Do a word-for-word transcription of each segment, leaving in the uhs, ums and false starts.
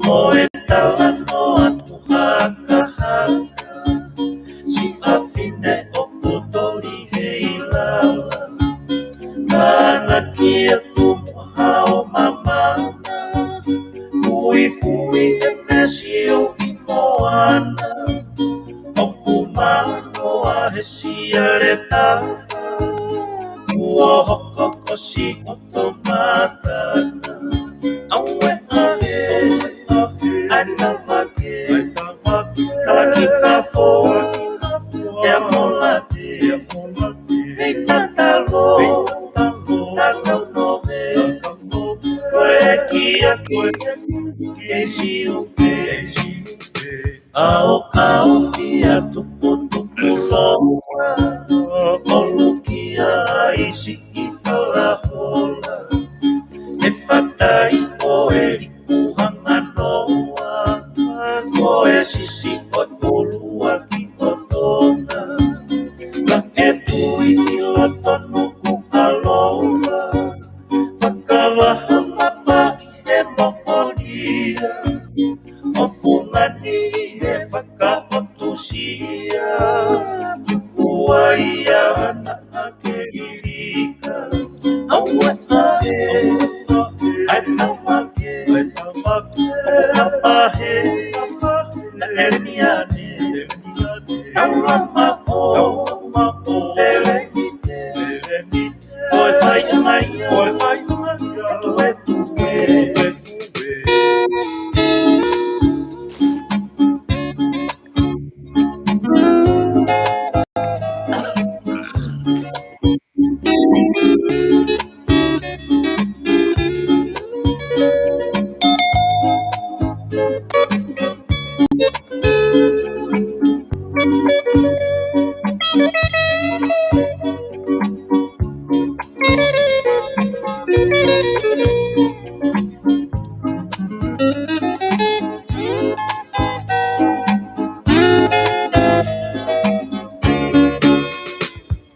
ʻo e talanoa kuo hakahaka, siʻa fine ʻoku toli hei lala. Tānaki atu mo hao mamana, fuifui e mesiu ʻi moana. ʻOku manoa he siale tafa, kuo hoko ko siʻoto matana. Auē ʻa e, ʻa e tavake, kalakikafo, ʻea molate, hei tatalo, tatau nohe, ko e kiaki, kei siu pē, ʻaoʻao ia tuputupuloa, ʻo lukia ai siʻi falahola, e fatai ʻo e liku hanganoa, ko e sisi ʻo e ʻuluaki ʻo Tonga, ka e tui ki loto Nukuʻalofa, fakavaha mapa ʻi he moʻolia, ʻo fungani he fakaʻotusia, tuku ai ʻa Naʻa Kelilika, auē ʻa e, ʻa e tavake, ʻa e tavake, ʻoku kapa he, ʻa Telemiane, taulama ʻo, ʻo Felemite, ko e faiʻanga ia, ko e faiʻanga ia, tuetue.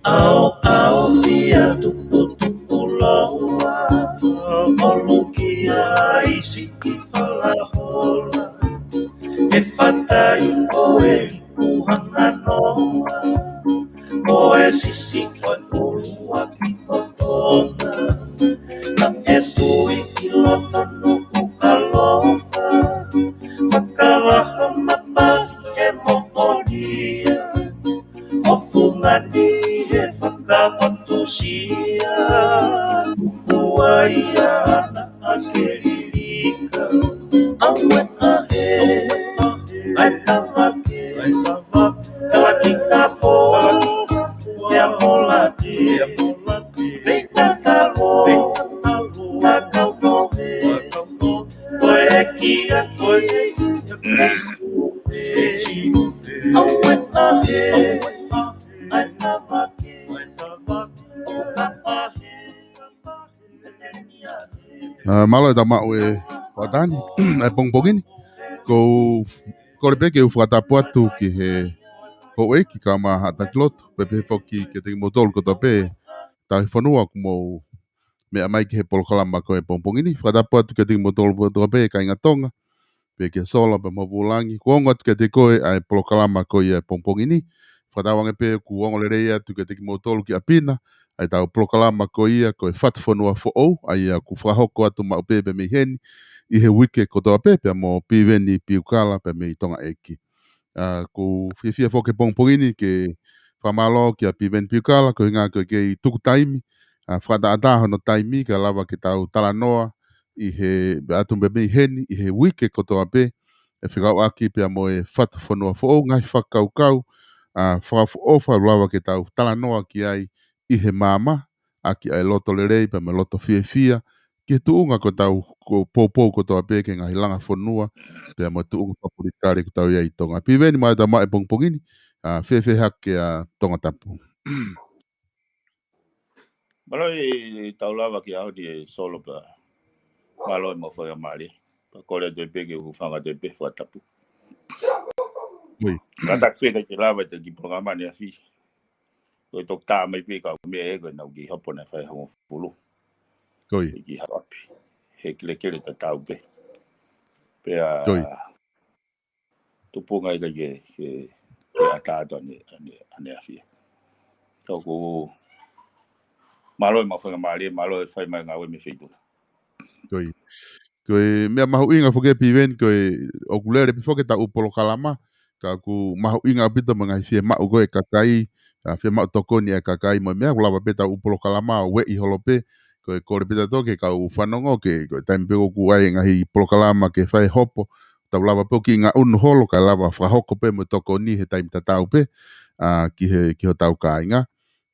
ʻAoʻao ia tuputupuloa, ʻo lukia ai siʻi falahola, e fatai ʻo e liku hanganoa, ko e sisi ʻo e ʻuluaki ʻo Tonga, ka e tui ki loto Nukuʻalofa, fakavaha mapa ʻi he moʻolia, ʻo fungani he fakaʻotusia, tuku ai ʻa Naʻa Kelilika, auē ʻa e, ʻa e tavake, ʻa e tavake, kalakikafo, ʻea molate, ʻea molate, hei tatalo, hei tatalo, tatau nohe, tatau nohe, ko e kiaki, ko e kiaki, kei siu pē, kei siu pē, auē ʻa e, ʻa e tavake, ʻa e tavake, ʻoku kapa he, kapa he, ʻa, mālō e tau maʻu e hoʻatā ni, ʻa e pongipongi ni. Ko u kole pē ke u fakatapu atu ki he houʻeiki kae ʻumaʻā haʻa taki lotu, pea pehē foki kiate kimoutolu kotoa pē, tauhi fonua ʻoku mou meʻa mai ki he polokalama ko e pongipongi ni. Fakatapu atu kiate kimoutolu kotoa pē kāinga Tonga, pea kia Solo pea mo Vulangi. Kuo ongo atu kiate koe ʻa e polokalama ko ia e pongipongi ni. Fakatauange pē kuo ongo lelei atu kiate kimoutolu ki ʻapi na ʻa e tau polokalama ko ia ko e Fatu Fonua Foʻou, ʻa ia ʻoku fakahoko atu maʻu pē pea mei heni ʻi he uike kotoa pē, pea mo Piveni Piukala pea mei Tonga ʻEiki. ʻA, ʻoku ou fiefia foki he pongipongi ni ke fakamālō kia Piveni Piukala, koeʻuhinga ko e kei tuku taimi, ʻa, fakaʻataʻatā hono taimi, kae lava ke tau talanoa ʻi he, atu pē mei heni, ʻi he uike kotoa pē, ʻe fekauʻaki pea mo e Fatu Fonua Foʻou, ngaahi fakakaukau, ʻa, fakaʻofoʻofa ʻoku lava ke tau talanoa ki ai ʻi he maama, ʻaki ʻa e loto lelei pea mo e loto fiefia ki he tuʻunga ko ʻetau, ko e poupou kotoa pē ki he ngaahi langa fonua, pea mo e tuʻunga fakapolitikale ʻoku tau ʻi ai ʻi Tonga. Piveni, mālō e tau maʻu e pongipongi ni, ʻa, fēfē hake ʻa Tongatapu? Mālō e tau lava ki he ʻaho ni e Solo pea mālō e mau faingamālie. Pea kole atu pē ke u hūfanga atu pē fakatapu. Ui. Kātaki pē ʻikai ke lava ʻete kiʻi polokalama ni afi. Ko e toki tā mai pē ka ko e meʻa ē ko ʻenau kiʻi hopo naʻe fai hongofulu. Ko ia. Kiʻi haʻapi. He kelekele tatau pē. Pea tupunga ʻikai ke, ke, ke ʻatā atu ʻaneafi. Ka ʻoku mālō e maʻu faingamālie, mālō e fai mai ngāue mei he feituʻu na. Ko e, ko e meʻa mahuʻinga foki ē Piveni, ko e ʻoku lele pē foki ʻetau polokalama, ka ʻoku mahuʻinga ʻaupito mo e ngaahi fiemaʻu ko ē ʻa e kakai, ʻa e fiemaʻu tokoni ʻa e kakai mo e meʻa ʻoku lava pē ʻetau polokalama ʻo ueʻi holo pē, ko e kole pē ʻa e tokoni ki he kau fanongo ke, ko e taimi pē ʻoku ʻi ai e ngaahi polokalama ke fai hopo, tau lava pē ʻo kiʻi ngaʻunu holo kae lava fakahoko pē mo e tokoni he taimi tatau pē, ʻa, ki he, ki hotau kāinga.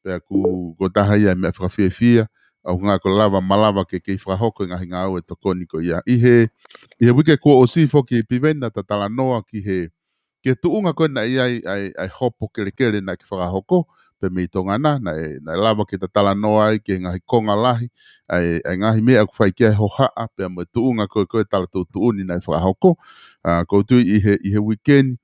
Pea ʻoku, ko e taha ia e meʻa fakafiefia, ʻa e ʻuhinga ko e lava, malava ke kei fakahoko e ngaahi ngāue tokoni ko ia. ʻI he, ʻi he uike kuo ʻosi foki Piveni naʻa ta talanoa ki he, ki he tuʻunga ko ē naʻe ʻi ai, ʻa e, ʻa e hopo kelekele naʻe kei fakahoko, pea mei Tonga na, naʻe, naʻe lava ke ta talanoa ai ki he ngaahi konga lahi, ʻa e, ʻa e ngaahi meʻa ʻoku fai ki ai e hohaʻa, pea mo e tuʻunga ko ē, ko ē tala tuʻutuʻuni naʻe fakahoko. ʻA, ʻoku ou tui ʻi he, ʻi he uike ni,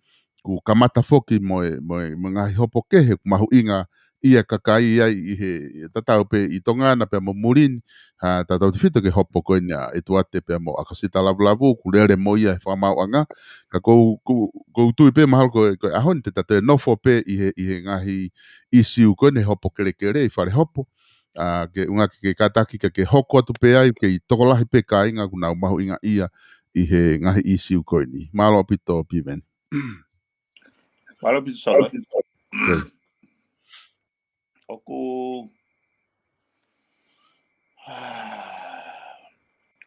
kuo kamata foki mo e, mo e, mo e ngaahi hopo kehe, ʻoku mahuʻinga ia ʻa e kakai ai ʻi he, tatau pē ʻi Tonga na pea mo muli ni, ʻa, tautautefito ki he hopo ko eni ʻa ʻEtuate pea mo ʻAkosita Lavulavu, ʻoku lele mo ia he fakamaauʻanga. Ka ʻoku ou, ʻoku ou, ʻoku ou tui pē mahalo ko e, ko e ʻaho ni te ta toe nofo pē ʻi he, ʻi he ngaahi ʻīsiu ko eni he hopo kelekele ʻi fale hopo. ʻA, ke ʻuhinga ke, ke kātaki ka ke hoko atu pē ai, kei tokolahi pē kāinga ʻoku nau mahuʻingaʻia ʻi he ngaahi ʻīsiu ko eni. Mālō ʻaupito Piveni. Mālō ʻaupito Solo. Good. ʻOku,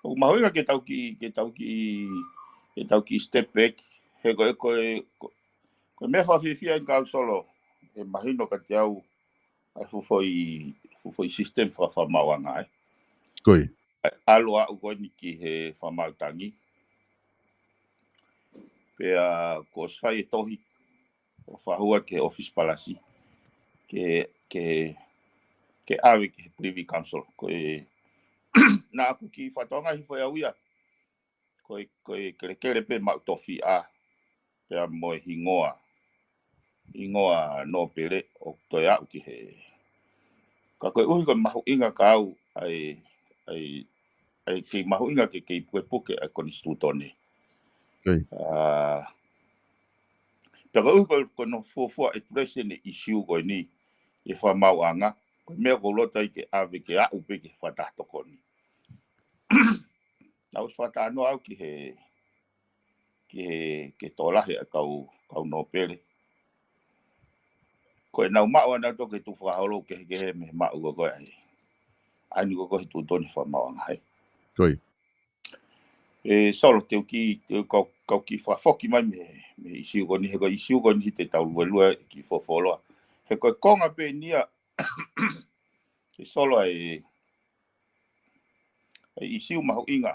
ʻoku mahuʻinga ke tau kiʻi, ke tau kiʻi, ke tau kiʻi step back. He ko e, ko e, ko, ko e meʻa fakafiefia eni kāinga Solo. He mahino kiate au ʻa e fuʻu foʻi, fuʻu foʻi system fakafakamaauʻanga ē. Ko ia. ʻAlu aʻu ko eni ki he fakamaau tangi. Pea kuo ʻosi fai e tohi ʻo fakahū ki he ʻōfisi palasi ke, ke, ke ʻave ki he Privy Council. Ko e, naʻa ku kiʻi fakatokangaʻi hifo ʻe au ia, ko e, ko e kelekele pē maʻu tofiʻa pea mo e hingoa, hingoa nōpele ʻoku toe aʻu ki he. Ka koeʻuhi ko e mahuʻinga kiate au ʻa e, ʻa e, ʻa e kei mahuʻinga ke kei pukepuke ʻa e konisitūtone. Good. ʻA, pea koeʻuhi ko, ko hono fuofua address eni e ʻīsiu ko eni ʻi he fakamaauʻanga, ko e meʻa ʻoku ou loto ai ke ʻave ke aʻu pē ki he fakataha tokoni. Naʻa ku ʻosi fakatalanoa au ki he, ki he, ki he tokolahi ʻa e kau, kau nōpele. Ko ʻenau maʻu ʻanautolu ki he tukufakaholo kehekehe mei he maʻu ko ē ʻa e, ʻa eni ko ē he tuʻutuʻuni fakamaauʻanga ē. Good. ʻE Solo, te u kiʻi, te u kau, kau kiʻi fakafoki mai mei he, mei he ʻīsiu ko eni, he ko e ʻīsiu ko eni te tau luelue kiʻi folofola. He ko e konga pē eni ia, ʻe Solo, ʻa e, ʻa e ʻīsiu mahuʻinga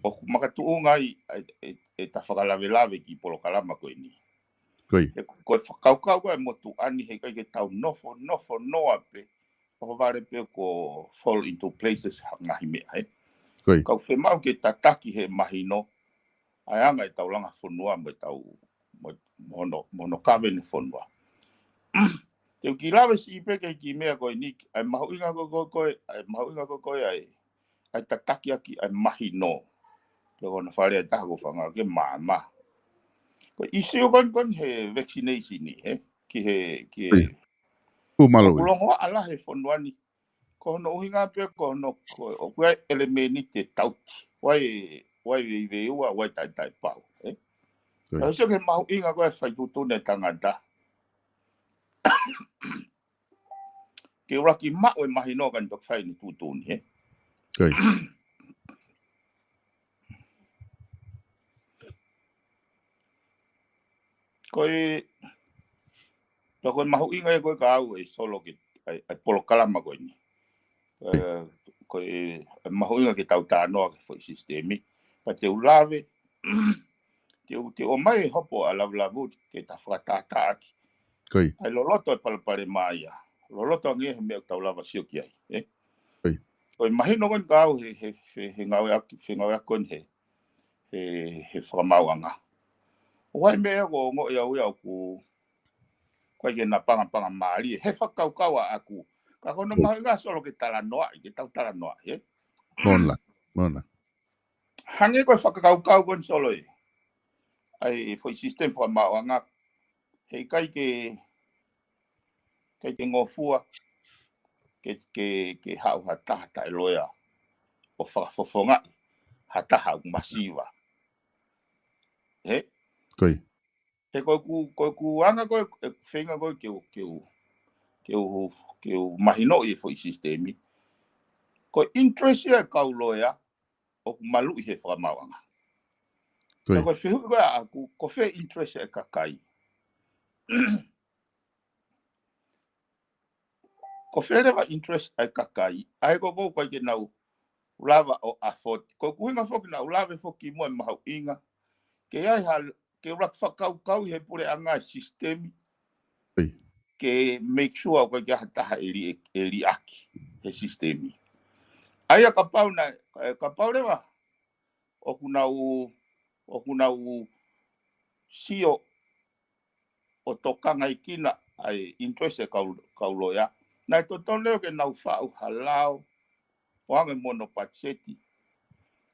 ʻoku makatuʻunga ai ʻa e, ʻa e, ʻa e ta fakalavelave ki he polokalama ko eni. Good. He ko e fakakaukau ko ē ʻa e motuʻa ni he ʻikai ke tau nofo, nofo noa pē, ʻohovale pē kuo fall into places ha ngaahi meʻa ē. Good. Kau fiemaʻu ke tataki he mahino ʻa e anga ʻetau langa fonua mo ʻetau, mo, mo hono, mo hono kaveinga fonua. Te u kiʻi lave siʻi pē ki he kiʻi meʻa ko eni, ʻa e mahuʻinga ko ē, ko ē, ko ē, ʻa e mahuʻinga ko ē, ko ē ʻa e, ʻa e tataki ʻaki ʻa e mahino. Pea ko hono fale ʻe taha ʻoku ou fakaangaʻi ke maama. Ko e ʻīsiu ko eni, ko eni he vaccination ni, he? Ki he, ki he. Good. Fuʻu mālō. ʻOku longoaʻa lahi e fonua ni. Ko hono ʻuhinga pē ko hono, ko, ʻoku ʻi ai e ʻelemēniti tauti. ʻOku ʻi ai, ʻoku ʻi ai veiveiua, ʻoku ʻi ai taʻetaʻepau, ē? Good. Ka ʻoku sio ki he mahuʻinga ko ē ʻa e fai tuʻutuʻuni ʻa e tangata. Ke ʻuluaki maʻu e mahino ka ne toki fai ʻene tuʻutuʻuni, ē? Good. Ko e, pea ko e mahuʻinga ia ko ē kiate au ʻe Solo ki he, ʻa e, ʻa e polokalama ko eni. Good. ʻE, ko e, ʻa e mahuʻinga ke tau talanoa ki he foʻi sisitemi. Pea te u lave, te u, te u ʻomai e hopo ʻa Lavulavu ke ta fakatātā ʻaki. Good. ʻA e loloto e palopalema ia. Loloto ange he meʻa ʻoku tau lava sio ki ai, ē? Good. Ko e mahino ko eni kiate au he, he, he, he ngāueʻaki, he ngāueʻaki ko eni he, he, he fakamaauʻanga. ʻOku ʻi ai e meʻa ʻoku ou ongoʻi au ia ʻoku, ʻoku ʻikai ke na pangapanga mālie. He fakakaukau ʻaʻaku. Ka ko hono Good. mahuʻinga Solo ke talanoaʻi, ke tau talanoaʻi, ē? Mona, mona. Hangē ko e fakakaukau ko eni Solo ē. ʻA e foʻi sisitemi fakamaauʻanga. Heʻikai ke, ʻikai ke ngofua, ke, ke, ke haʻu ha taha taʻeloea ʻo fakafofongaʻi ha taha ʻoku masiva. He? Ko ia. He ko ʻeku, ko ʻeku anga ko ē, ʻeku feinga ko ē ke u, ke u, ke u, ke u mahinoʻi e foʻi sisitemi. Ko e interest ia e kau loea ʻoku maluʻi he fakamaauʻanga. Ko ia. Ka ko e fehuʻi ko ē ʻaʻaku, ko fē interest e kakai? Ko fē leva interest ʻa e kakai, ʻa ē ko ē ʻoku ʻikai ke nau lava ʻo afford. Ko ʻeku ʻuhinga foki naʻa ku lave foki mo e mahuʻinga ke ʻi ai ha, ke ʻuluaki fakakaukauʻi he puleʻanga e sisitemi. Ko ia. Ke make sure ʻoku ʻikai ke ʻi ai ha taha ʻe li-, ʻe liʻaki he sisitemi. ʻA ia kapau na, eh, kapau leva ʻoku nau, ʻoku nau sio ʻo tokangaʻi kinaua e interest e kau, kau loea. Naʻe totonu leva ke nau faʻu ha lao ʻo hangē mo hono patiseti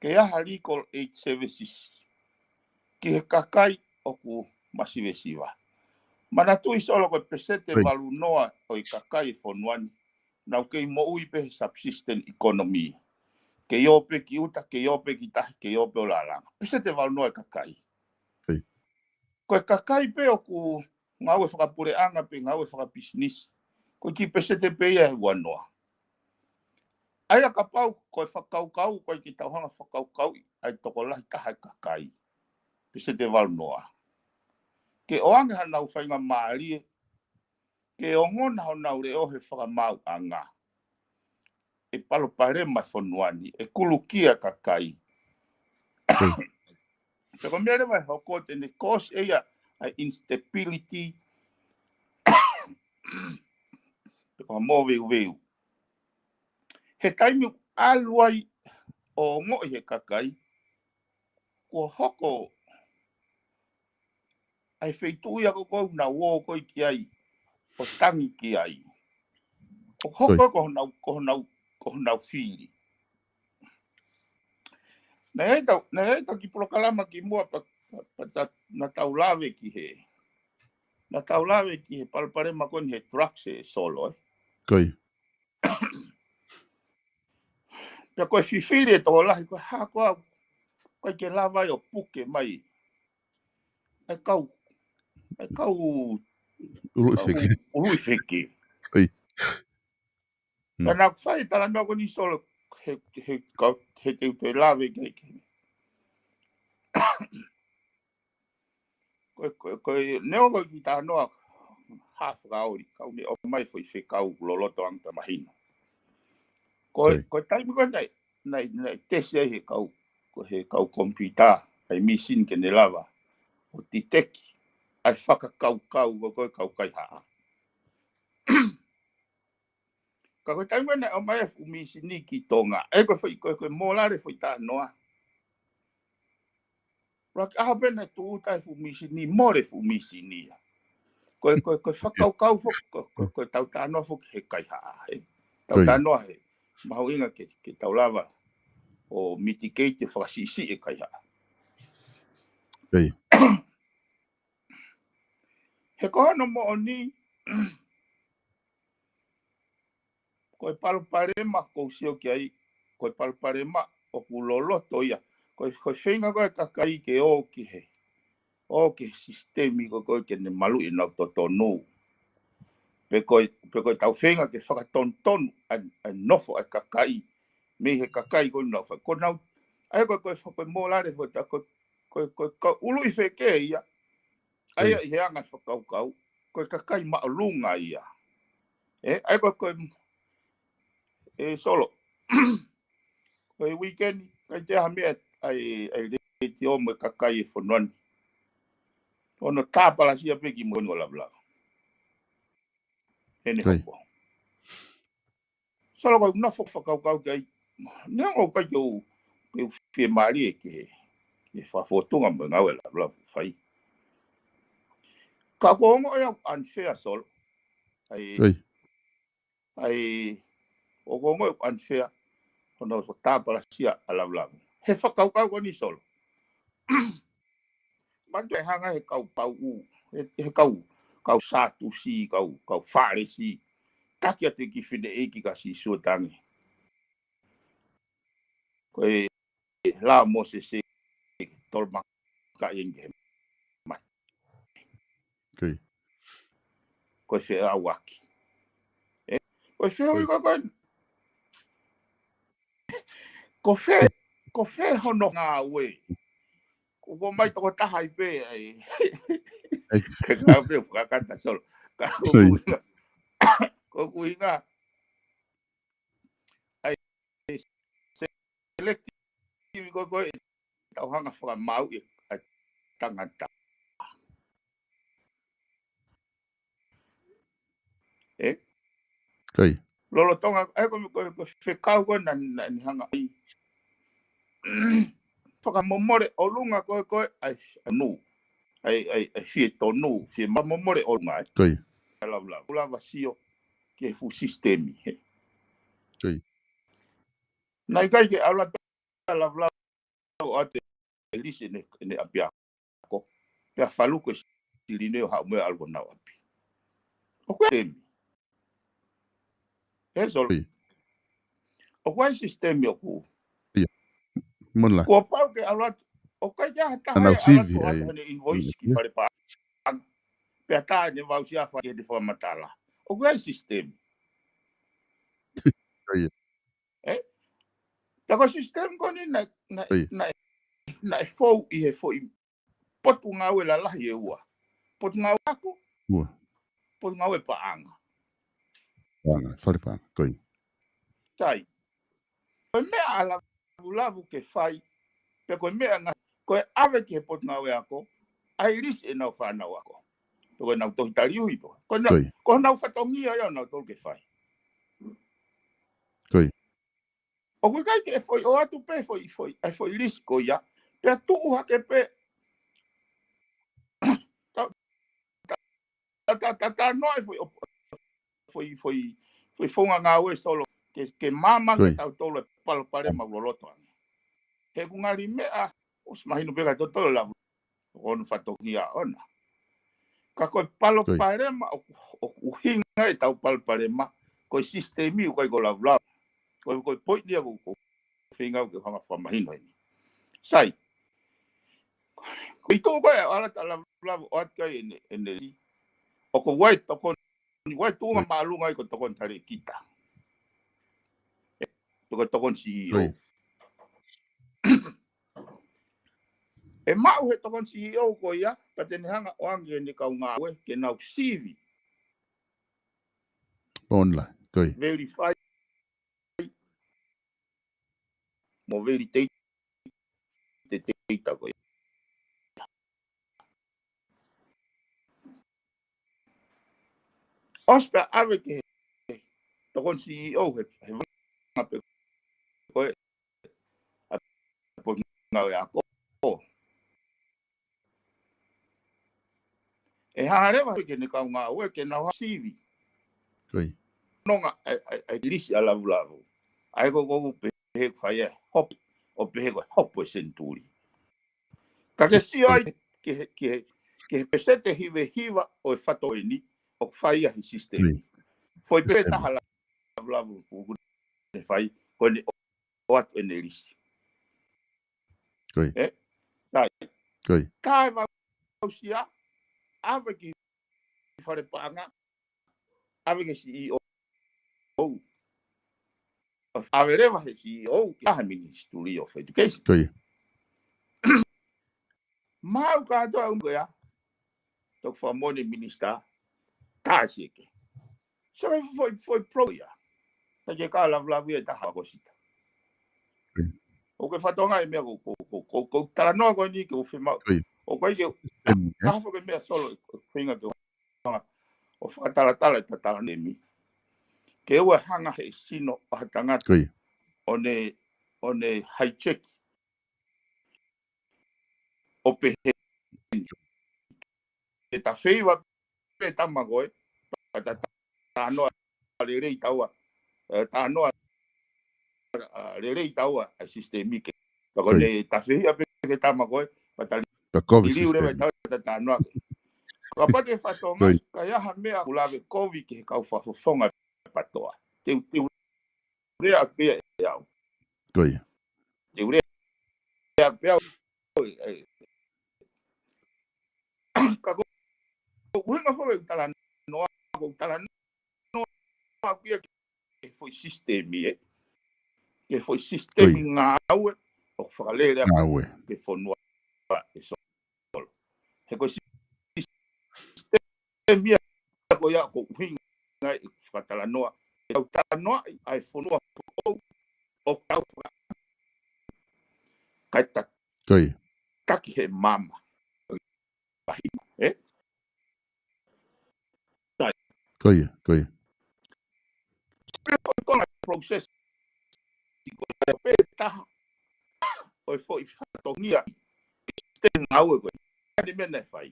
ke ʻi ai ha legal aid services ki he kakai ʻoku masivesiva. Manatuʻi Solo ko e peseti ʻe Right. valu noa ʻo e kakai e fonua ni, nau kei moʻui pē he subsistence economy. Kei ō pē ki ʻuta, kei ō pē ki tahi, kei ō pē ʻo lālanga. Peseti ʻe valu noa e kakai. Right. Ko e kakai pē ʻoku ngāue fakapuleʻanga pe ngāue fakapisinisi, ko e kiʻi peseti pē ia ʻe ua noa. ʻA ia kapau ko e fakakaukau, ko e kiʻi tauhanga fakakaukauʻi ʻa e tokolahi taha e kakai, peseti ʻe valu noa, ke ʻoange hanau faingamālie ke ongona honau leʻo he fakamaauʻanga, ʻe palopalema e fonua ni, ʻe kulukia e kakai. Right. Pea ko e meʻa leva ʻe hoko te ne cause ʻe ia ʻa e instability, pe ko e moveuveu. He taimi ʻoku ʻalu ai ʻo ongoʻi he kakai, kuo hoko ʻa e feituʻu ia ko ē ʻoku nau ō ko ē ki ai, ʻo tangi ki ai. ʻO hoko Right. ko honau, ko honau, ko honau fili. Naʻe ʻi ai tau, naʻe ʻi ai tau kiʻi polokalama kimuʻa pea, pea, pea ta, naʻa tau lave ki he, naʻa tau lave ki he palopalema ko eni he drugs ē Solo ē. Ko ia. Pea ko e fifili e tokolahi ko e hā koā ʻoku ʻikai ke lava ai ʻo puke mai ʻa e kau, ʻa e kau, Uluʻi kau feke. uluʻi feke. Ko ia. Pea Mm. naʻa ku fai e talanoa ko eni Solo he, he, kau, he te u toe lave ki ai ke. Ko e, ko e, ko e, neongo ko e kiʻi talanoa hā fakaoli, ka u ne ʻomai foʻi fekau loloto ange pea mahino. Ko e, Right. ko e taimi ko ē naʻe, naʻe, naʻe tesi ai he kau, ko e he kau computer, ʻa e mīsini ke ne lava ʻo titeki ʻa e fakakaukau ko ē ʻo e kau kaihaʻa. Ka ko e taimi ko ē naʻe ʻomai e fuʻu mīsini ki Tonga, ʻa ia ko e foʻi, ko e, ko e mōlale foʻi talanoa. ʻUluaki ʻaho pē naʻe tūʻuta e fuʻu mīsini, mole e fuʻu mīsini ia. Ko e, ko e, ko e fakakaukau foki, ko e, ko e, ko e tau talanoa foki he kaihaʻa, ē. Tau Ko ia. talanoa he mahuʻinga ke, ke tau lava ʻo mitigate e fakasiʻisiʻi e kaihaʻa. Ko ia. He ko hono moʻoni, ko e palopalema ʻoku ou sio ki ai, ko e palopalema ʻoku loloto ia. Ko e, ko e feinga ko ē e kakai ke ō ki he, ō ki he sisitemi ko ē ko ē ke ne maluʻi ʻenau totonu. Pe ko e, pe ko e tau feinga ke fakatonutonu ʻa e, ʻa e nofo ʻa e kakai, mei he kakai ko ē ʻoku nau fai. Ko ʻenau, ʻa ia ko e, ko e, ko e mōlale foʻi ta, ko e, ko e, ko e, ko e uluʻi feke ia. ʻA ia ʻI he anga e fakakaukau, ko e kakai māʻolunga ia. Ē, ʻa ia ko e, ko e, ē, Solo. Ko e weekend, ʻikai toe ʻi ai ha meʻa ʻa e, ʻa e letiō mo e kakai e fonua ni. ʻO nau tāpalasia pē ki muʻa ʻo lavelave. Heni Ko ia. hoko. Solo ko e nofo fakakaukau ki ai. Neongo ʻoku ʻikai ke u, ke u fiemālie ki he, ki he fakafōtunga mo e ngāue ʻa e lavelave ʻoku fai. Ka ʻoku ou ongoʻi ʻoku unfair Solo. ʻA e, Ko ia. ʻa e, ʻoku ou ongoʻi ʻoku unfair. Hono tāpalasia ʻa e lavelave. he fakakaukau ko eni Solo. Manatu e hanga he kau pau ʻu, he, he kau, kau Sātusi, kau, kau Fālesi, taki atu e kiʻi fineʻeiki kia Sīsū ʻo tangi. Ko e lao ʻo Mōsese, tolomaka ʻi he mate. Ko e feʻauaki. ʻE, ko e feʻauaki ko eni. Ko fē, ko fē hono ngāue. Ko, ko mai toko taha ʻi pē, ʻai. Ke ngāue pē fakakata Solo. Ka ko ʻeku ʻuhinga. Ko ʻeku ʻuhinga. ʻAi, selective ko, ko e tau hanga fakamaau ʻi he tangata. ʻE? Lolotonga, ʻai ko, ko, ko fekau ko na, na, ni hanga ʻai. Fakamomole ʻolunga ko, ko, ʻai, ʻai, nu. ʻAi, ʻai, ʻai, fie tonu, fie ma momole ʻolunga, ʻai. Lau, lau, lava sio, ki he fuʻu sisitemi, he. Naʻe ʻikai ke ala lau, lau, ʻo ʻoatu e lisi ʻene, ʻene ʻapiako. Pea faluku e silini ʻo haʻu mo e ʻalu ki honau ʻapi. ʻOku ʻi ai e sisitemi. ʻE Solo. ʻOku ʻi ai e sisitemi ʻoku. Kuo pau ke ʻalu atu. ʻOku ʻikai ke ʻi ai ha taha ʻe ʻalu atu ʻo ʻoatu haʻane invoice ki fale paʻanga. Pea tā ʻene voucher ʻo fai ʻene fakamatala. ʻOku ʻi ai e sisitemi. ʻE? Tā ko e sisitemi ko eni naʻe, naʻe, naʻe, naʻe fou ʻi he foʻi potungāue lalahi ʻe ua. Potungāue ako. Potungāue paʻanga. Paʻanga, fale paʻanga, ko ia. Sai. Ko e meʻa ʻa Lavulavu ke fai, pe ko e meʻa ngaahi, ko e ʻave ki he potungāue ako, ʻai lisi ʻenau fānau ako. Pe ko ʻenau tohi taliui pe ko. Ko ʻenau, ko ʻenau fatongia ia ʻonautolu ke fai. ʻOku ʻikai ke foʻi ʻoatu pē foʻi, foʻi, ʻai foʻi lisi ko ia. Pea tuʻu hake pē. Ta, ta, ta, ta, ta noa e foʻi, foʻi, foʻi, foʻi founga ngāue Solo. Ke, ke māmani tautolu e palopalema ʻoku loloto ange. He ʻoku ngali meʻa, ʻosi mahino pē kia tautolu Lavulavu. Ko hono fatongia ʻona. Ka ko e palopalema ʻoku, ʻoku ʻuhinga ʻetau palopalema, ko e sisitemi ʻoku ʻikai ko Lavulavu. Ko e, ko e poini ia ʻoku, ʻoku feinga ke hanga fakamahino eni. Sai. Ko e tuʻu ko ē, ʻalu atu ʻa Lavulavu ʻo ʻoatu ki ai ʻene, ʻene lisi. ʻOku ʻi ai e tokoni, ʻi ai e tuʻunga māʻolunga ʻi he tokoni talēkita. Pe ko e tokoni CEO. ʻE maʻu he tokoni CEO ko ia, ka te ne hanga ʻo ʻoange ʻene kau ngāue, ke nau sivi. Online, ko ia. Verify. Mo validate, te, te, te, ta ko ia. ʻOsi pea ʻave ki he tokoni CEO he, he vanga pe ko e ʻa e potungāue ako. ʻE hanga leva ke ne kau ngāue ke nau ha sivi. Nonga ʻa e, ʻa e, ʻa e lisi ʻa Lavulavu. ʻA ia ko ʻeku pehē ʻoku fai e hopo, ʻo pehē ko e hopo e senituli. Ka ke sio ai ke he, ke he, ke he peseti hiva hiva ʻo e fatongia ni, ʻoku fai ia he sisitemi. Foʻi pē taha Lavulavu ʻoku ne fai, ko ʻene ʻoatu ʻene lisi. ʻE? Sai. Ka e voucher, ʻave ki fale paʻanga, ʻave ki he CEO. ʻO ʻave leva he CEO ki he Ministry of Education. Mau kātoa ʻuhinga ia, toki fakamoʻoni Minisitā, tā siʻeke. So e foʻi, foʻi polo ia. Ta ke ka Lavulavu ia ʻe taha ko sita. ʻOku ke fatongia e meʻa ko, ko, ko, ko, ko talanoa ko eni ke u fiemaʻu. ʻOku ʻikai ke, ka foʻi meʻa Solo, feinga ke u hanga ʻo fakatalatala e tatala nemi. Ke ʻoua hanga he sino ʻo ha tangata. ʻO ne, ʻo ne hijack. ʻO pehē. Ke ta feiva pē tama ko ē, ka ta, ta, talanoa lelei taua, ʻe, talanoa, ʻa, lelei taua ʻa e sisitemi ke Pea ko ʻene tafiʻi ʻa pē ke tama ko ē, pea tali Ka kovi liliu leva e sistemi. Tau ta tanoa ke. Ka pate fatonga, Koi. Ka ia ha meʻa ʻoku lave kovi ki he kau fakafofonga patoa. Te u, te u lea pea ʻe au. Koi. Te u lea pea ʻe au. Ka ko, ko ʻuhinga foʻi talanoa, ko talanoa pea ki he foʻi sistemi, ē. Ki he foʻi sistemi Koi. Ngāue, ʻoku fakalele Ngāue. Ki he fonua ʻe Solo. He ko e sistemi ia ko ia ko ʻuhinga ʻi he fakatalanoa. ʻE tau talanoa ʻi he fonua ko ʻoku tau faka-, kai ta-, Koi. Taki he mama. Pahi, ē? Koi, koi. Pe ko e konga process. Ko e pē taha. ʻO e foʻi fatongia. Te ngāue ko e. Ka ne mena e fai.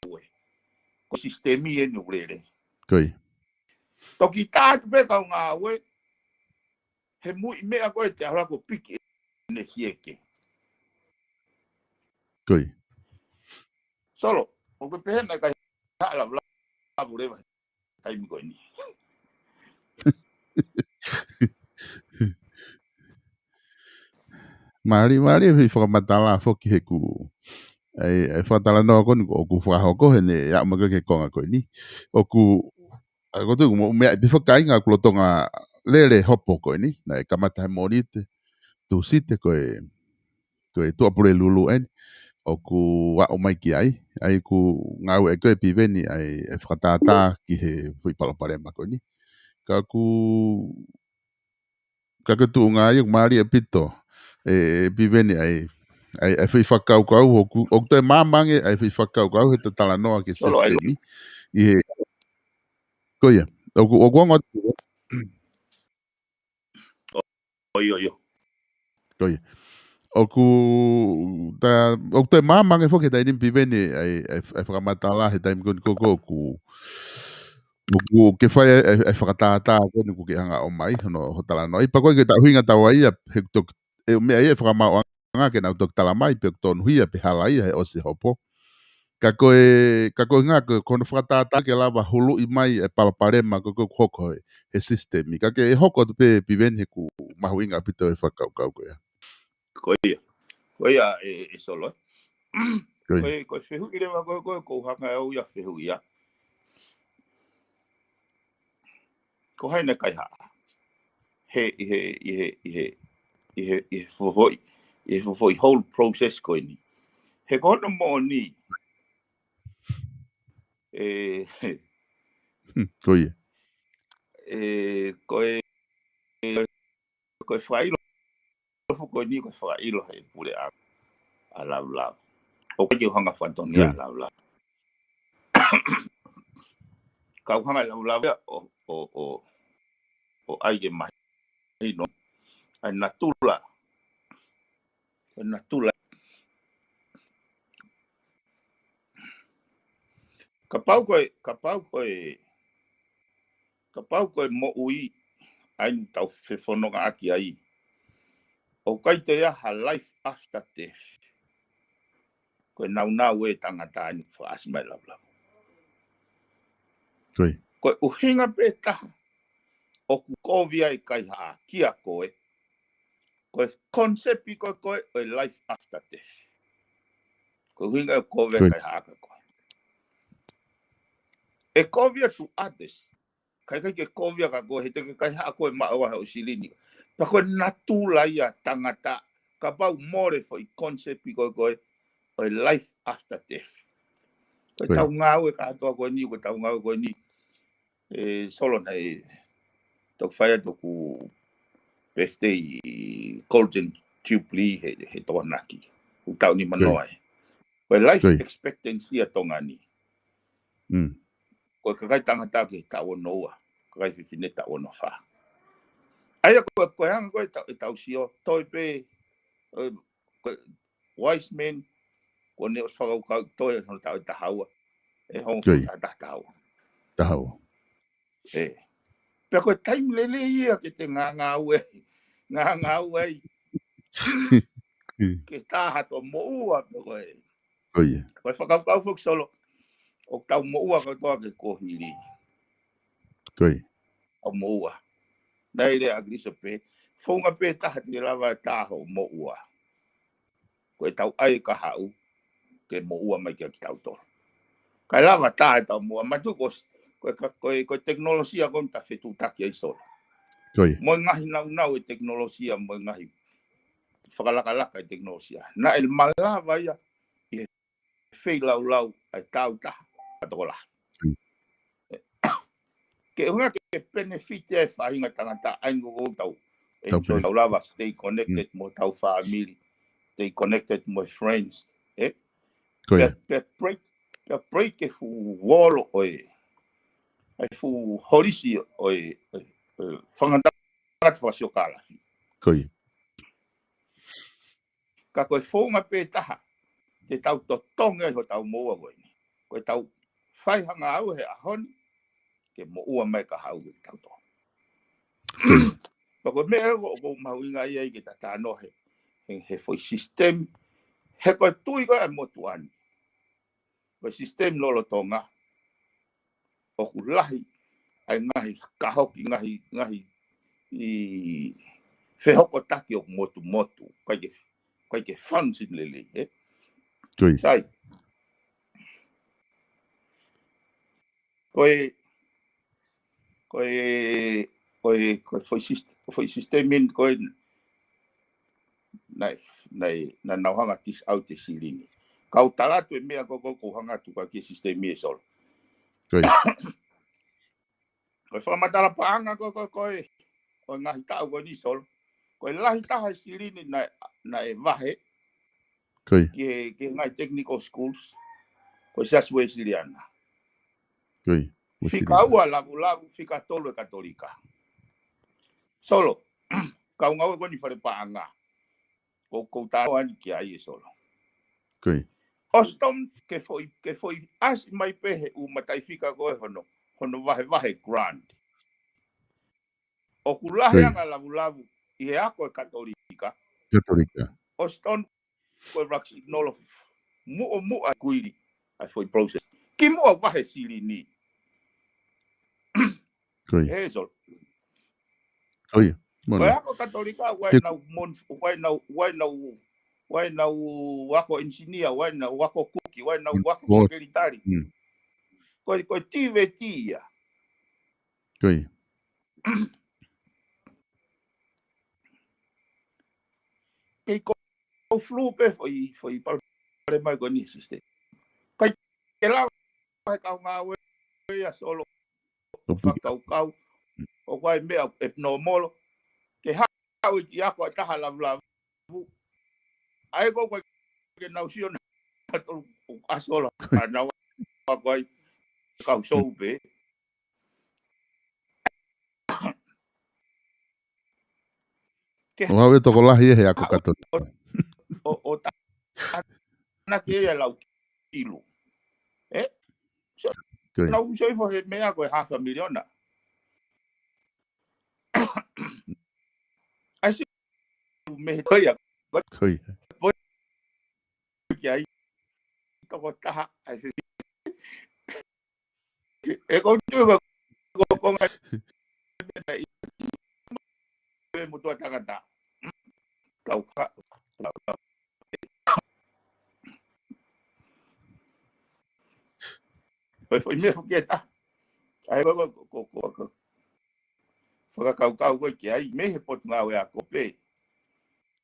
Ko e sistemi eni ʻoku lele. Koi. Toki tā atu pē kau ngāue. He muiʻi meʻa ko e te ala ko piki ne sieke. Koi. Solo, ʻoku pehē na kai haʻa lavulavu leva taimi ko eni. Mālie, mālie, he fakamatala foki he ku. Ai, ai fakatalanoa ko eni, ʻoku fakahoko he ne, ia, ma ke konga ko eni. ʻOku, ai, ko tu mo mea te fakaiga ku lotonga lele hopo ko eni. Naʻe kamata he Mōnite, Tūsite ko e, ko e Tuʻapulelulu eni. ʻOku aʻu mai ki ai, ai ku ngāue ko e Piveni ai e fakatātā ki he foʻi palopalema ko eni. Ka ku, ka ke tuʻunga ai, ʻoku mālie ʻaupito. E, e Piveni ai, ai, ai foʻi fakakaukau, ʻoku, ʻoku toe māmā ange, ai foʻi fakakaukau, he talanoa ki he Solo, ai. Sistemi. ʻI he, ko ia, ʻoku, ʻoku ongo ʻOi, ʻoi, ʻoi. Ko ia. ʻOku, ta, ʻoku toe māmā ange foki he taimi ni Piveni ai, ai, ai fakamatala he taimi ko eni ko ʻoku, ʻoku ke fai ai, ai, ai fakatātā ko eni ʻoku ke hanga ʻo mai, hono, ho talanoa. ʻI pea ko e ke ta ʻuhinga tau ai, ia, he tok, e meʻa ia e fakamaau ʻanga ke nau toki tala mai, pe ʻoku tonuhia, pe halaia, he ʻosi hopo. Ka ko e, ka ko e ngā, ko, ko hono fakatātā ke lava huluʻi mai e palopalema ko, ko, ko, ko e, he sistemi. Ka ke hoko atu pē Piveni he ʻoku mahuʻinga ʻaupito e fakakaukau ko ia. Ko ia. Ko ia e, e Solo. Ko ia. Ko e, ko e fehuʻi leva ko, ko, ko hanga au ia fehuʻi ia. Ko hai naʻe kaihaʻa? He, ʻi he, ʻi he, ʻi he, ʻi he, ʻi he foʻi, ʻi he foʻi whole process ko eni. He ko hono moʻoni. E, Hmm, ko ia. E, ko e, ko e fakaʻilo foki ko eni ko e fakaʻilo he pule ʻa, ʻa Lavulavu. ʻOku ʻikai ke u hanga fatongia Koi. Lavulavu. Ka u hanga Lavulavu ia ʻo, ʻo, ʻo, ʻo ʻai ke mahino. ʻAi natula. ʻAi natula. Kapau ko e, kapau ko e, kapau ko e moʻui ʻa eni ʻoku tau fefonongaʻaki ai. ʻOku ʻikai toe ʻi ai ha life after death. Ko e naunau e tangata eni ʻoku fakaʻasi mai Lavulavu. Koi. Ko e ʻuhinga pē taha ʻoku kovi ai e kaihaʻa kia koe. Ko e concept ko ē ko e, ʻo e life after death. Ko e ʻuhinga ʻoku kovi ai Koi. e kaihaʻa kia koe. ʻE kovi ia to others. Ka ʻikai ke kovi ia kia koe, he te ke kaihaʻa koe maʻu ai hoʻo silini. Pea ko e natula ia tangata, kapau mole foʻi concept ko ē ko e, ʻo e life after death. Ko e Koi. tau ngāue kātoa ko eni, ko e tau ngāue ko eni. E Solo naʻe toki fai atu ʻeku birthday Golden Jubilee he, he Tokonaki. ʻOku taʻu nima noa ē. Ko e life Koi. expectancy ʻa Tonga ni. Mm. Ko e kakai tangata ki he taʻu ono ua. Kakai fefine taʻu ono fā. ʻA ia ko e, ko e anga ko e tau, e tau sio, toe pē, e, ko e Wiseman, ko ʻene ʻosi fakakaukau toe hono taʻu ʻe taha ua. ʻE hongofulu Koi. taha taha ua. Taha ua. ʻE. Pea ko e taimi lelei ia ke te ngāngāue ai. Ngāngāue ai. ke tā hato moʻua pē ko ē. Ko ia. Ko e fakakaukau foki Solo, ʻoku tau moʻua kotoa ke kohili. Ko ia. Tau moʻua. Naʻe lea ʻa Kiliso pē, founga pē taha te lava tā hoʻo moʻua. Ko e tau ʻai kahaʻu, ke moʻua mai kia kitautolu. Kae lava tā e tau moʻua, matu ko, ko, ko, ko, ko e tekinolosia ko eni ta fetuʻutaki ai Solo. Ko ia. Mo e ngaahi naunau e tekinolosia, mo e ngaahi fakalakalaka e tekinolosia. Naʻe malava ia, ʻi he feilaulau ʻa e tau taha, ʻa tokolahi. Mm. Ke unga ke benefit e faʻahinga tangata ʻa e ngou tau. E Tau tau benefit. Tau lava stay connected Mm. mo tau family, stay connected mo friends. Eh? Ko ia. Pea, pea break, pea break e fuʻu wall ʻo e. ʻA e fuʻu holisi ʻo e, ʻo e, ʻo e fanga tangata fakasiokālafi. Ko ia. Ka ko e founga pē taha, te tau totongi ai hotau moʻua ko eni. Ko e tau fai hanga au he ʻaho ni, ke moʻua mai kahaʻu ke tau tō. Pea ko e meʻa ʻoku, ʻoku mahuʻinga ai ke ta tānoa he, he, he foʻi system, he ko e tui ko ē ʻa e motuʻa ni. Ko e system lolotonga, ʻoku lahi, ʻa e ngaahi kahoki, ngaahi, ngaahi ʻi fehokotaki ʻoku motumotu, ʻikai ke, ʻikai ke function lelei, eh? Ko ia. Sai. Ko e, ko e, ko e, ko e foʻi sist-, foʻi system eni, ko e, naʻe, naʻe, naʻa nau hanga tis au te silini. Kau tala atu e meʻa ko, ko, ko hanga atu ka ki he system ʻi he Solo. Ko ia. Ko e fakamatala paʻanga ko, ko, ko e, ko e ngaahi taʻu ko eni Solo. Ko e lahi taha e silini naʻe, naʻe vahe. Ko ia. Ki he, ki he ngaahi technical schools. Ko e Siasi Uēsiliana. Ko ia. Fika Uēsiliana. Ua lavulavu, fika tolu e Katolika. Solo, kau ngāue ko eni fale paʻanga. Ko, ko tau ani ki ai e Solo. Ko ia. ʻOsi tonu ke foʻi, ke foʻi ʻasi mai pē he ʻū mataʻifika ko ē hono, hono vahevahe grant. ʻOku lahi Ko ia. Anga lavulavu ʻi he ako e Katolika. Katolika. ʻOsi tonu ko e raksi nolo muʻomuʻa kuili ʻa e foʻi process. Kimuʻa vahe silini. Ko ia. He Solo. Ko ia. Ko e ako Katolika, ʻoku ʻi ai Ke- ʻenau mon-, ʻoku ʻi ai ʻenau, ʻoku ʻi ai ʻenau, ʻoku ʻi ai ʻenau ako engineer, ʻoku ʻi ai ʻenau ako kuki, ʻoku ʻi ai ʻenau Mm. ako Ko- sekelitali. Mm. Ko e, ko e tiveti ia. Ko ia. Kei ko flu pē foʻi, foʻi palopalema ko eni he system. ʻIkai ke lava he kau ngāue ia Solo. Ko fika. Fakakaukau. ʻOku ʻi ai meʻa ʻe normal. Ke haʻu ki ako ʻa e taha lavulavu. ʻAi ko ko ke nau sio na tolu ʻa Solo. Ka nau ako ai. Kau sou pē. Ke ʻO hau e tokolahi ʻe he ako haʻu Katolika. ʻO, ʻo, ʻo ta-, ana ke ia lau kilu. Eh? So, Ko ia. Nau sio ifo he meʻa ko e half a million. ʻAi si me he ko ia. Ko ia. Ko ia. Ki ai. Toko taha, ʻai se E ko tu ko, ko, ko ngai. E mo tua tangata. Kau ka. Oi, foʻi meʻa foki ʻe taha. ʻAi ko, ko, ko, ko, ko. Fakakaukau ko ē ki ai, mei he Potungāue Ako pē.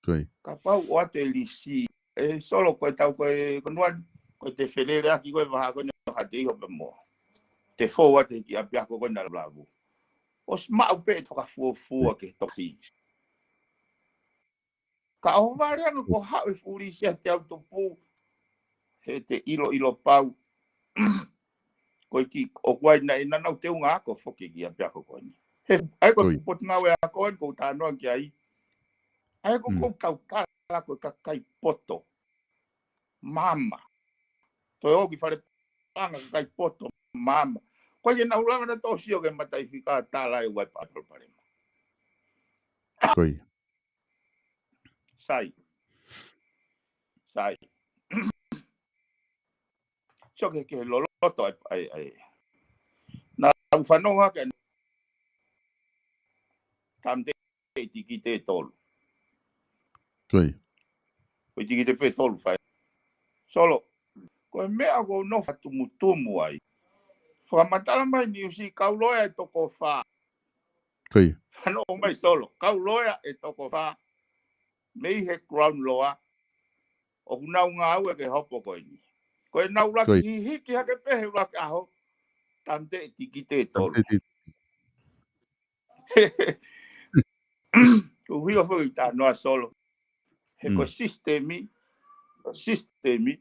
Ko ia. Kapau ʻoku ʻoatu e lisi, e Solo ko e tau ko e, ko nuan, ko e te felele ʻaki ko e vaha ko eni ʻo hate iho pē mo. Te fou atu ki ʻapiako ko ena lavulavu. ʻOsi maʻu pē e fakafuofua ke tohi. Ka ʻohovale ange ko haʻu e fuʻu lisi ʻa e te au tupu. He te ʻiloʻilo pau. Ko e ki, ʻoku ʻi ai naʻe naʻa nau teunga ako foki ki ʻapiako ko eni. He, ʻai ko e Ko ia. Potungāue Ako eni ʻoku ou talanoa ki ai. ʻAi ko Mm. ʻoku ou tau tala ko e kakai poto. Māmā. Toe ō ki fale paʻanga kakai poto. Māmā. Ko ia naʻa nau lava naʻa nau sio ki he mataʻifika tala e ʻoku ʻi ai palopalema. Ko ia. Sai. tai. Sio ki he, ki he loloto ai, ai, ai. Naʻa ku fanongo hake tamte tikite tolu. Ko ia. Ko e tikite pē tolu fai. Solo, ko e meʻa ʻoku ou nofo ʻo tumutumu ai. Fakamatala mai Niusi, kau loea ʻe toko fā. Ko ia. Fanongo mai Solo, kau loea ʻe toko fā. Mei he Crown Law, ʻoku nau ngāue ki he hopo ko eni. Ko e nau laki Ko ia. hihiki hake pē he ʻuluaki ʻaho, tamte tikite tolu. Tamte ti- Ko hio foʻi talanoa Solo. He ko Mm. sistemi, ko sistemi,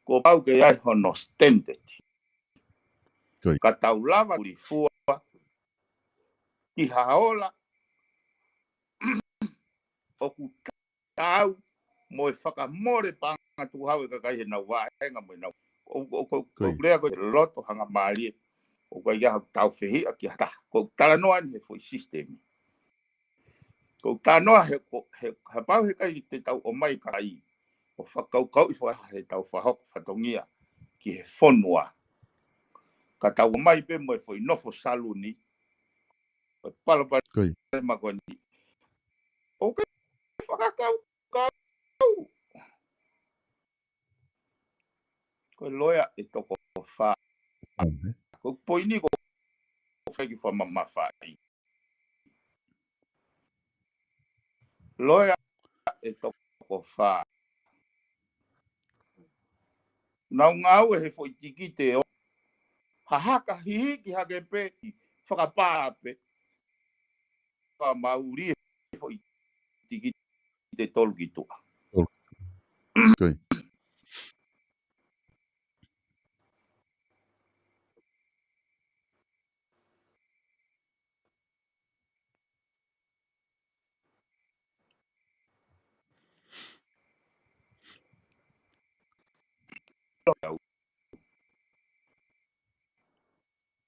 kuo pau ke ʻi ai hono standard. Ko ia. Ka tau lava kulifua ki ha ola ʻoku taau mo e fakamole paʻanga tukuhau ʻa e kakai heʻenau vāhenga mo ʻenau. ʻO, ʻo, ʻo, Ko ia. ʻo lea ko e loto hangamālie. ʻOku ʻikai ha tau fehiʻa ki ha taha. Ko e talanoa ni he foʻi sistemi. Ko e talanoa he, ko, he, he pau he ʻikai te tau ʻomai kakai ʻo fakakaukauʻi fakaha he tau fakahoko fatongia ki he fonua. Ka tau ʻomai pē mo e foʻi nofo saluni. Ko e palopalema Ko ia. ko eni. ʻOku ke fakakaukau. Ko e loea ʻe toko fā. Amen. Ko e poini ko feki fakamamafaʻi. Loea ʻe toko fā. Nau ngāue he foʻi tikite ʻo hahaka hihiki hake pē ʻi fakapā pē. Fakamauli he foʻi tikite tolu ki tuʻa. Tolu. Ko ia.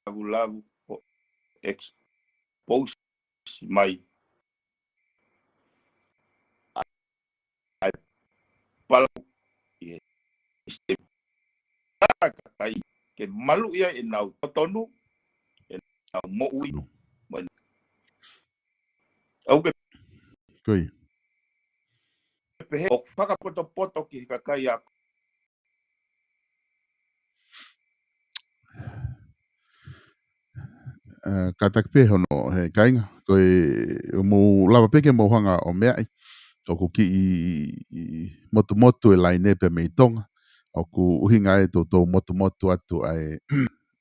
Lavu lavu ʻo expose mai ʻa e palau ʻi he sistemi. Kakai ke maluʻi ai ʻenau totonu, ʻenau moʻui, mo ʻenau. ʻOku ke Ko ia. pehē ʻoku fakapotopoto ki he kakai ako. Eh, kātaki pē hono he kāinga, ko e mou lava pē ke mou hanga ʻo meaʻi. ʻOku kiʻi motumotu e laine pē mei Tonga. ʻOku ʻuhinga ʻe toutou motumotu atu ʻa e,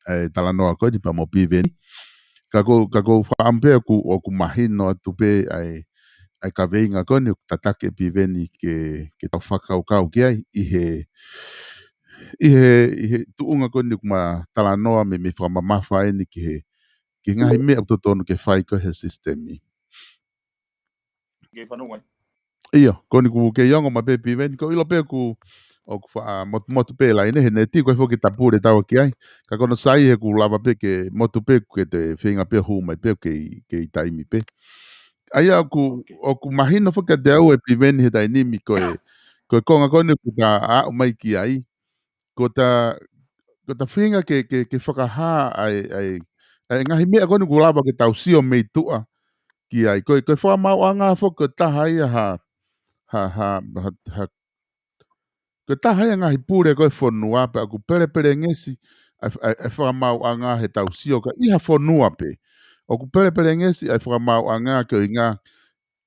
ʻa e talanoa ko eni pea mo Piveni. Ka ko, ka ko faʻamu pē ʻoku, ʻoku mahino atu pē ʻa e, ʻa e kaveinga ko eni ʻoku tataki ʻe Piveni ke, ke tau fakakaukau ki ai ʻi he, ʻi he, ʻi he tuʻunga ko eni ʻoku ma talanoa mei, mei fakamamafa eni ki he, ki he ngaahi meʻa ʻoku totonu ke fai ko ē he sistemi. Ke fanongo ai. ʻIo, ko eni ʻoku kei ongo mai pē Piveni, ko e ʻilo pē ʻoku, ʻoku faʻa motumotu pē laine, he naʻe tiko ai foki ke ta pule taua ki ai. Ka ko hono sai he ʻoku lava pē ke motu pē ke te feinga pē hū mai pē kei, kei taimi pē. ʻA ia ʻoku, ʻoku mahino foki kiate au ʻe Piveni he taimi ni ko e, ko e konga ko eni ʻoku ta aʻu mai ki ai. Ko ta, ko ta feinga ke, ke, ke fakahā ʻa e, ʻa e, ʻa e ngaahi meʻa ko eni ʻoku lava ke tau sio mei tuʻa ki ai. Ko e, ko e fakamaauʻanga foki ko e taha ia ha, ha, ha, ha, ha, ko e taha ia ngaahi pule ko e fonua pea ʻoku pelepelengesi ʻa e, ʻa e, ʻa e fakamaauʻanga he tau sio ka ʻi ha fonua pē. ʻOku pelepelengesi ʻa e fakamaauʻanga ko e ʻuhinga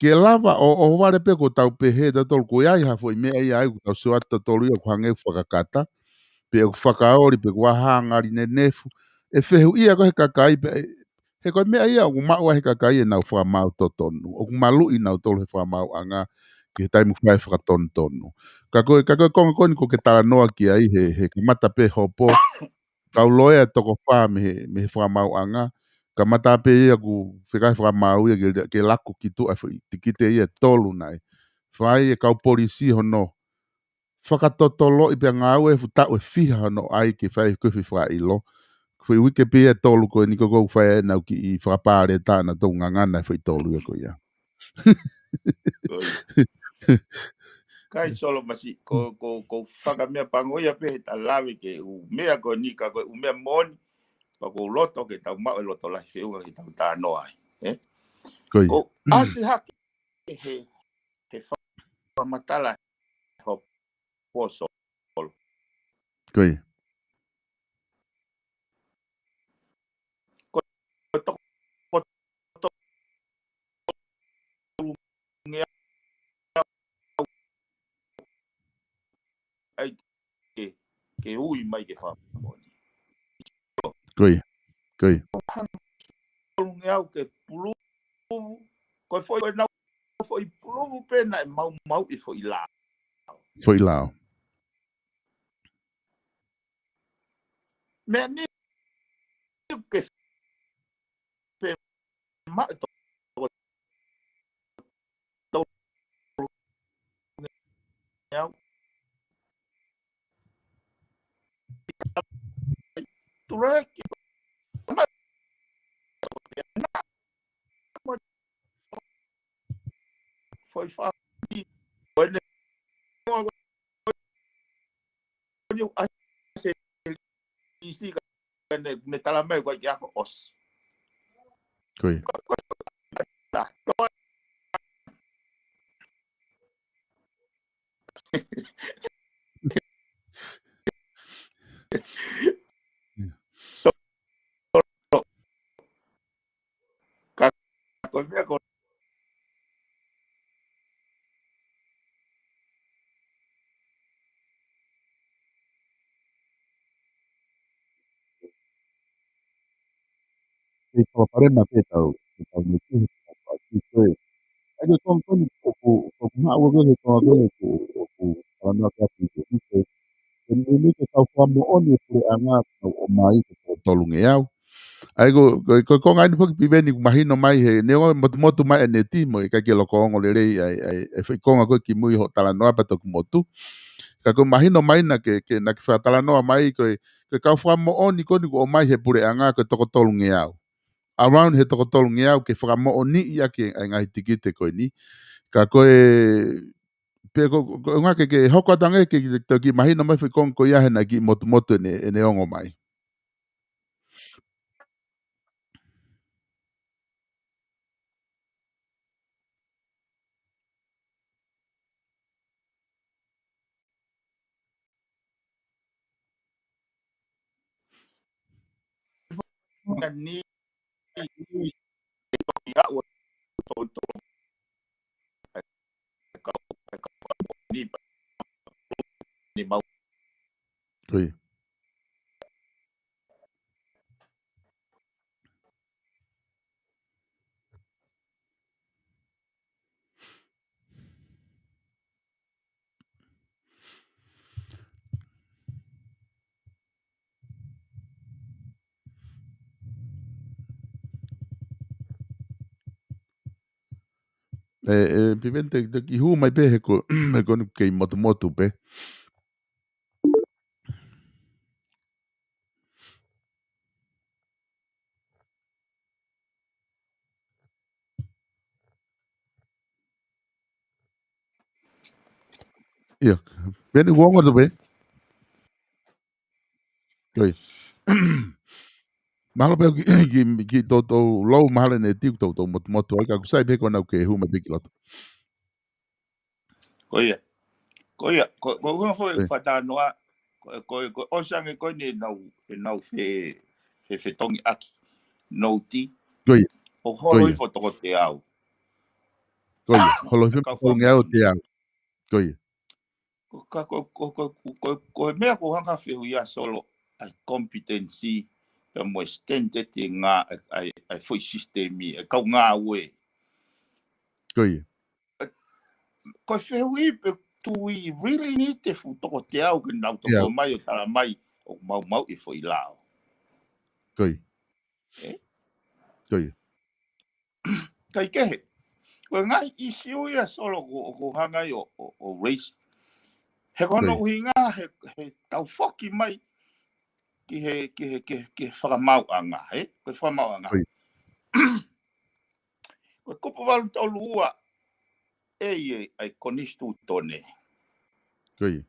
ke lava ʻo, ʻo vale pē ko tau pehē tautolu ko ia ʻi ha foʻi meʻa ia ai ʻoku tau sio atu tautolu ia ʻoku hangē ʻoku fakakata, pe ʻoku fakaoli, pe ʻoku ʻā ha ngali nenefu. ʻE fehuʻia ko ē he kakai pē, he ko e meʻa ia ʻoku maʻu ai he kakai ʻenau fakamaau totonu. ʻOku maluʻi nautolu he fakamaauʻanga ki he taimi ʻoku fai fakatonutonu. Ka ko e, ka ko e konga ko eni ʻoku ke talanoa ki ai he, he kamata pē hopo, kau loea toko fā mei he, mei he fakamaauʻanga, kamata pē ia ʻoku fekau fakamaau ia ke, ke laku ki tuʻa foʻi tikite ia tolu naʻe fai ʻe he kau polisi hono fakatotoloʻi pea ngāue he fuʻu taʻu ʻe fiha hono ʻai ke fai ko e fakaʻilo. Foʻi uike pē ia tolu ko eni ko ē ʻoku fai ai ʻenau kiʻi fakapalota ʻa nautolu ngangana foʻi tolu ia ko ia. Kai Solo Masi, ko, ko, ko fakameʻapango ia pē he ta lave ki he ʻū meʻa ko eni ka ko e ʻū meʻa moʻoni, pea ko u loto ke tau maʻu e loto lahi feʻunga ke tau talanoa ai. Eh? Ko ia. Ko u ʻasi hake he, he fakamatala ho poso. Ko ia. Ko e toko, ko e toko, ai ke, ke ui mai ke fakamoʻoni. Ko ia, ko ia. Ko hanga ʻo ngeau ke puluvu, ko e foʻi, ko e nau foʻi puluvu pē naʻe maumauʻi foʻi lao. Foʻi lao. Meʻa ni ke pe ma to to ngeau. Tureki. Foʻi fā. Ko ene. Ko ene ʻa se isi ka ne, ne tala mai ko e ako ʻosi. Ko ia. So, ka, ka ko e meʻa ko Kei tau pare ma pe tau, pe tau ne ki, pe tau ki ko e. Ai ko e konga ko eni ʻoku, ʻoku maʻu ʻa e konga ko eni ʻoku, ʻoku talanoa ki ai ʻa Piveni ko e. Ko e meʻa ni ke tau fakamoʻoni e puleʻanga ʻoku nau ʻomai ko e toko tolungeau. Ai ko, ko, ko e konga eni foki Piveni ʻoku mahino mai he, neongo ʻe motumotu mai ʻa e neti mo e ʻikai ke loko ongo lelei ai, ai, e foʻi konga ko ē kimui hoʻo talanoa pea toki motu. Ka ko e mahino mai naʻa ke, ke, naʻa ke fakatalanoa mai ko e, ko e kau fakamoʻoni ko eni ʻoku ʻomai he puleʻanga ko e toko tolungeau. Around he toko tolungeau ke fakamoʻoniʻi ʻaki ʻa e ngaahi tikite ko eni. Ka ko e, pe ko, ko, ko e ʻuhinga ke, ke hoko atu ange ke, ke toki mahino mai foʻi konga ko ia he naʻe kiʻi motumotu ʻene, ʻene ongo mai. Ni, ni, ni, ni mau. Ko ia. ʻE, ʻe, Piveni te, te kiʻi hū mai pē he ko, he ko eni ʻoku kei motumotu pē. ʻIo, Piveni ʻoku ongo atu pē. Ko ia. Mahalo pē ki, ki, ki toutou lou, mahalo ʻene neti ʻoku toutou motumotu ai, ka ʻoku sai pē ko ena ʻoku ke hū mai pē ki loto. Ko ia. Ko ia, ko, ko e ʻuhinga foʻi Ko ia. fakatalanoa, ko, ko, ko e ʻosi ange ko eni ʻenau, ʻenau fe, fe, fetongi ʻaki. Nouti. Ko ia. ʻO Ko holo ia. hifo toko teau. Ko ia. Holo hifo Kau toko ngeau fakamoʻoni. teau. Ko ia. Ko ka, ko, ko, ko, ko, ko e meʻa ʻoku ou hanga fehuʻia Solo, ʻa e competency, pea mo e standard ʻa e ngā, ʻa e, ʻa e, ʻa e foʻi sisitemi, ʻa e kau ngāue. Ko ia. Ko e fehuʻi pe do we really need e fuʻu toko teau ke nau toko Teau. mai ʻo tala mai ʻoku maumauʻi e foʻi lao. Ko ia. Eh? Ko ia. Kaikehe. Ko e ngaahi ʻisiū ia Solo ʻoku, ʻoku ou hanga ai ʻo, ʻo, ʻo raise. He ko hono Ko ia. ʻuhinga he, he tau foki mai ki he, ki he, ki he, ki he fakamaauʻanga, he? Ko e fakamaauʻanga. Ko ia. Ko e kupu valu tolu ua, ʻe ʻi ai e konisitūtone. Ko ia.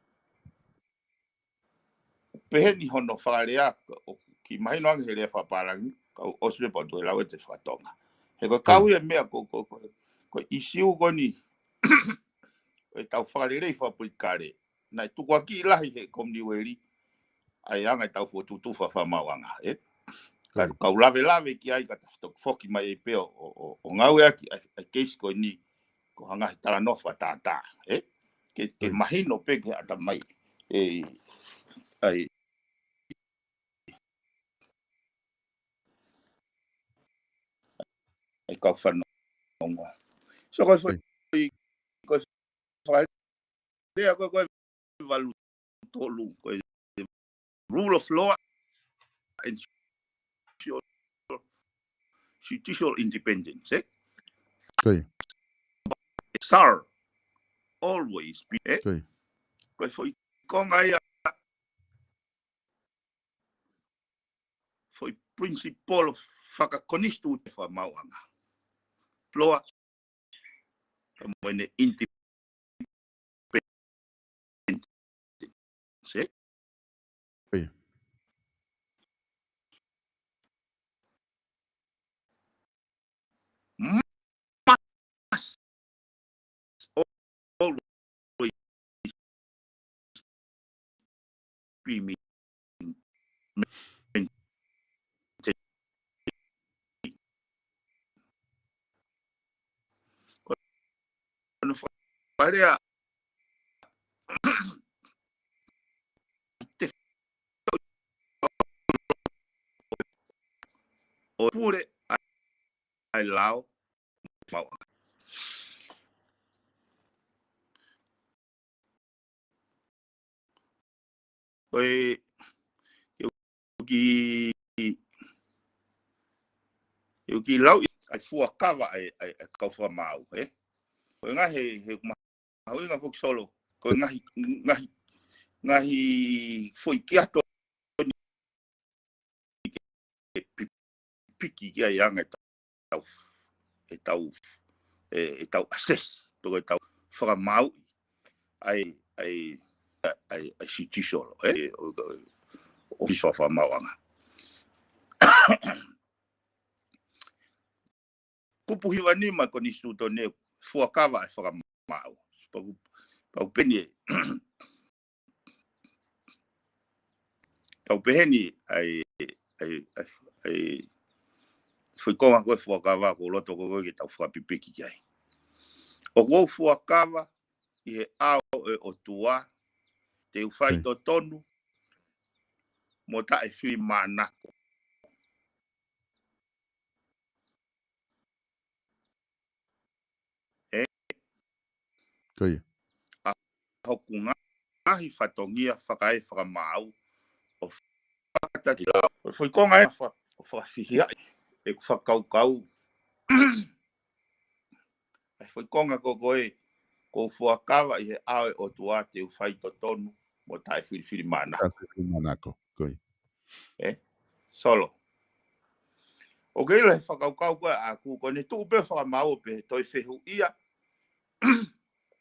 Peheni hono fakalea, ʻoku kiʻi mahino ange he lea fakapālangi, ka ʻosi pē pea u toe lau ʻe he fakatonga. He ko e kau ia meʻa ko, ko, ko, ko e ʻisiū ko eni, ʻo e tau fakalelei fakapolitikale, naʻe tukuakiʻi lahi he Kominiueli, ʻa e anga e tau fokotuʻutuʻu fakamaauʻanga, ē? Ka, kau lavelave ki ai ka ta toki foki mai ai pē ʻo, ʻo, ʻo, ʻo ngāueʻaki ʻa e, ʻa e keisi ko eni, ko ha ngaahi talanoa fakatātā, ē? Ke, ke mahino pē ki he ʻatamai, ē, ʻa e, ʻa e kau fanongo. So, ko e foʻi, ko e fakalea ko e, ko e valu tolu, ko e rule of law and judicial, judicial independence, ē? Ko ia. Shall always be, ē? Ko ia. Ko e foʻi konga ia, foʻi principle fakakonisitūtone fakamaauʻanga. Law, ka mo ʻene independence, ē? Ko ia. Must always be maintained. Ko hono fakalea, ʻo pule ʻa e lao mau. Ko e, ʻoku kiʻi, ʻoku kiʻi lau ʻa e fuakava ʻa e, ʻa e, ʻa e kau fakamaau, ē? Ko e ngaahi he, he mahuʻinga foki Solo. Ko e ngaahi, ngaahi, ngaahi foʻi kiato ke pi-, piki ki ai ʻa e anga e tau, e tau, e, e tau assess, pe ko e tau fakamaauʻi ʻa e, ʻa e, ʻa e, ʻa e judicial, ē, ʻo, ʻo, ʻo ʻōfisi fakamaauʻanga. Kupu hiva nima ko e konisitūtone, fuakava ʻa e fakamaau. Pau, pau peheni, pau peheni ʻa e, ʻa e, ʻa e, ʻa e foʻi konga ko e fuakava ko e loto ko e ke tau fakapipiki ki ai. ʻOku ou fuakava ʻi he ʻao ʻo e ʻOtua, te u fai totonu mo taʻefilimānako. Ē? Ko ia. ʻA hoku ngaahi fatongia fakaefakamaau ʻo fakatatau. Foʻi konga ē fa-, ʻo fakafihiaʻi ʻeku fakakaukau. ʻA e foʻi konga ko ē, ʻoku ou fuakava ʻi he ʻao ʻo e ʻOtua te u fai totonu mo taʻefilifilimānako. Taʻefilifilimānako, ko ia. Ē? Solo. ʻOku ke ʻilo he fakakaukau ko ē ʻaʻaku, ko ʻene tuʻu pē fakamaau ʻo pehē toe fehuʻia.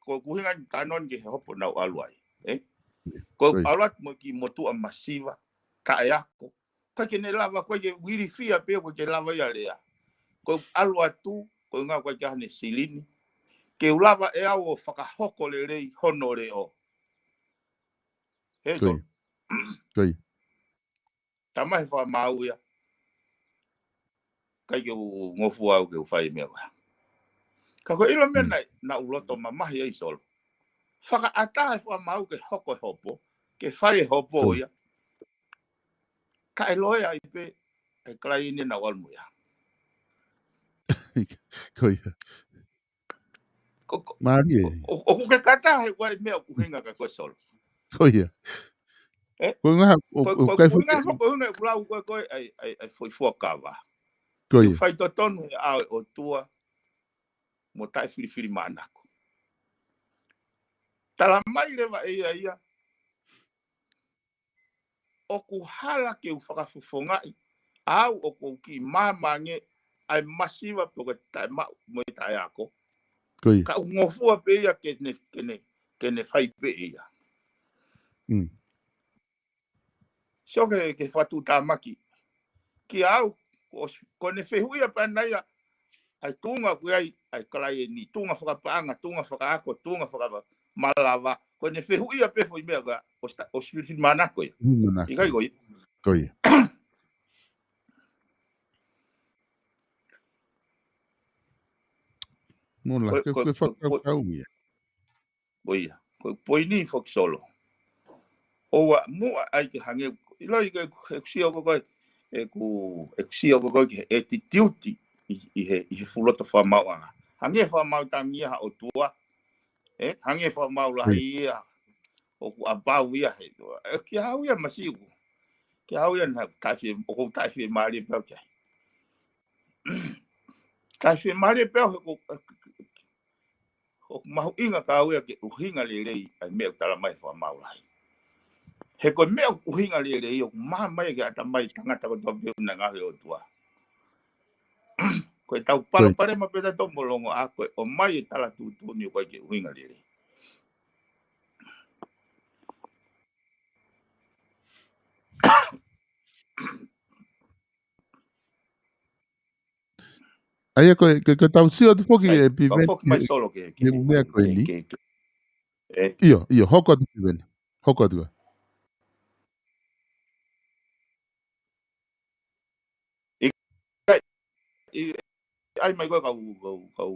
Ko e ʻuhinga ni tanoni ki he hopo naʻa ku ʻalu ai. Ē? Ko e ʻalu atu mo e kiʻi motuʻa masiva, taʻeako. ʻIkai ke ne lava, ʻikai ke ilifia pē, ʻikai ke lava ia lea. Ko e ʻalu atu, ko e ngā ʻikai ke ʻi ai haʻane silini. Ke u lava ʻe au ʻo fakahoko lelei hono leʻo. He Solo. Ko ia. Tamahi fakamaau ia. ʻIkai ke u ngofua au ke u fai meʻa ko ia. Ka ko e ʻilo meʻa naʻe, naʻa ku loto mamahi ai Solo. Fakaʻatā e fakamaau ke hoko e hopo, ke fai e hopo ia. Ka ʻe loea ai pē, ʻe kalai ʻene naʻa ku ʻalu mo ia. Ko ia. Ko, ko, mālie. ʻO, ʻo, ʻoku ke kata he ʻoku ʻi ai meʻa ʻoku ʻuhinga ka ko e Solo. Ko ia. Ē? Ko e ngaahi, ʻo, ko, ʻo ko, kai ko e ngaahi foki ʻuhinga ʻoku lau ko ē, ko ē, ʻa e, ʻa e, ʻa e foʻi fuakava. Ko ia. Fai totonu he ʻao ʻo e ʻOtua, mo taʻefilifilimānako. Tala mai leva ʻe ia ia, ʻoku hala ke u fakafofongaʻi, ʻa au ʻoku ou kiʻi maama ange ʻa e masiva pe ko e taʻemaʻu mo e taʻeako. Ko ia. Ka ʻoku ngofua pē ia ke ne, ke ne, ke ne fai pē ia. Mm. Sio ki he, ki he fakatuʻutāmaki. Kiate au, ko, ko ʻene fehuʻia pē ʻana ia, ʻa e tuʻunga ʻoku ʻi ai ʻa e kalaini, tuʻunga fakapaʻanga, tuʻunga fakaako, tuʻunga fakamalava. Ko ʻene fehuʻia pē foʻi meʻa ko ia, ʻosi ta-, ʻosi filifilimānako ia. Manako. ʻIkai ko ia? Ko ia. Mola, ko, ko, ko e ko, ko, fakakaukau ia. Ko ia, ko e poini foki Solo. ʻOua, muʻa ai ke hangē, ʻiloʻi ke, ʻeku sio ko ē, ʻeku, ʻeku sio ko ē ki he attitude ʻi, ʻi he, ʻi he fuʻu loto fakamaauʻanga. Hangē fakamaau tangi ia ha ʻotua, ē? Hangē fakamaau lahi ia, ʻoku ʻapau ia he, ē, kiate au ia masiʻi ʻoku. Kiate au ia naʻe taʻefie-, ʻoku ou taʻefiemālie pē au ki ai. Taʻefiemālie pē au he ko, ʻoku mahuʻinga kiate au ia ke ʻuhinga lelei ʻa e meʻa ʻoku tala mai fakamaau lahi. He ko e meʻa ʻoku ʻuhinga lelei ʻoku maama ia ki he ʻatamai tangata kotoa pē ʻoku na ngaohi ʻe he ʻOtua. Ko e tau palopalema pē ʻa e tau molongo ʻa ko e ʻomai e tala tuʻutuʻuni ʻoku ʻikai ke ʻuhinga lelei. ʻA ia ko e, ko e, ko e tau sio atu foki ʻe Piveni foki mai Solo ki he, ki he ʻū meʻa ko eni. ʻIo, ʻio, hoko atu Piveni. Hoko atu. ʻIkai, ʻi, ʻai mai ko e kau, kau, kau,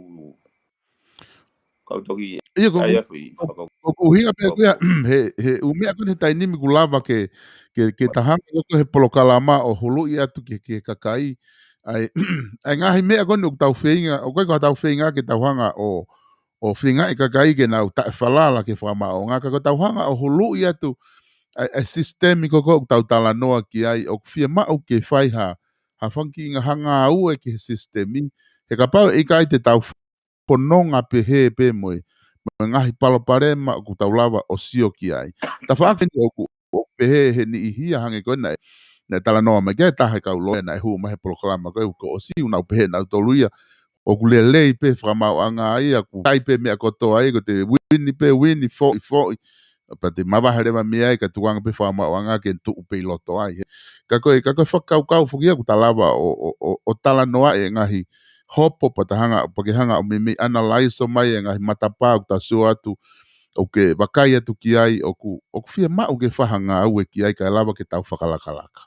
kau toki ʻio, ko, ʻai ko, afu i ko, fakau-, ko, ko e ʻuhinga pē ko ia, he, he ʻū meʻa ko eni he taimi ni ʻoku lava ke, ke, ke ta hanga ko ē he polokalama ʻo huluʻi atu ki, ki he kakai. ʻA e, ʻa e ngaahi meʻa ko eni ʻoku tau feinga, ʻoku ʻikai ko ha tau feinga ke tau hanga ʻo, ʻo feingaʻi e kakai ke nau taʻefalala ki he fakamaauʻanga, ka ko e tau hanga ʻo huluʻi atu ʻa e, ʻa e sisitemi ko ē ʻoku tau talanoa ki ai, ʻoku fiemaʻu ke fai ha, ha fanga kiʻi ngaahi ngāue ki he sisitemi. He kapau ʻe ʻikai te tau fononga pehē pē mo e, mo e ngaahi palopalema ʻoku tau lava ʻo sio ki ai. Tafaʻaki eni ʻoku, ʻoku pehē he niʻihi ia hangē ko ē naʻe, naʻe talanoa mai ki ai e taha e kau loea naʻe hū mai he polokalama ko ē kuo ʻosi, ʻoku nau pehē nautolu ia ʻoku lelei pē fakamaauʻanga ia, ʻoku ʻikai pē meʻa kotoa ia, ko e te uini pē uini, foʻi, foʻi. Pea te mavahe leva mei ai ka tukuange pē fakamaauʻanga ke tuʻu pē ʻi loto ai. Ka ko e, ka ko e fakakaukau foki ia ʻoku ta lava ʻo, ʻo, ʻo, ʻo talanoaʻi e ngaahi hopo pea ta hanga, pea ke hanga ʻo meimei analaiso mai e ngaahi matapā ʻoku ta sio atu, ʻoku ke vakai atu ki ai, ʻoku, ʻoku fiemaʻu ke fai ha ngāue ki ai kae lava ke tau fakalakalaka.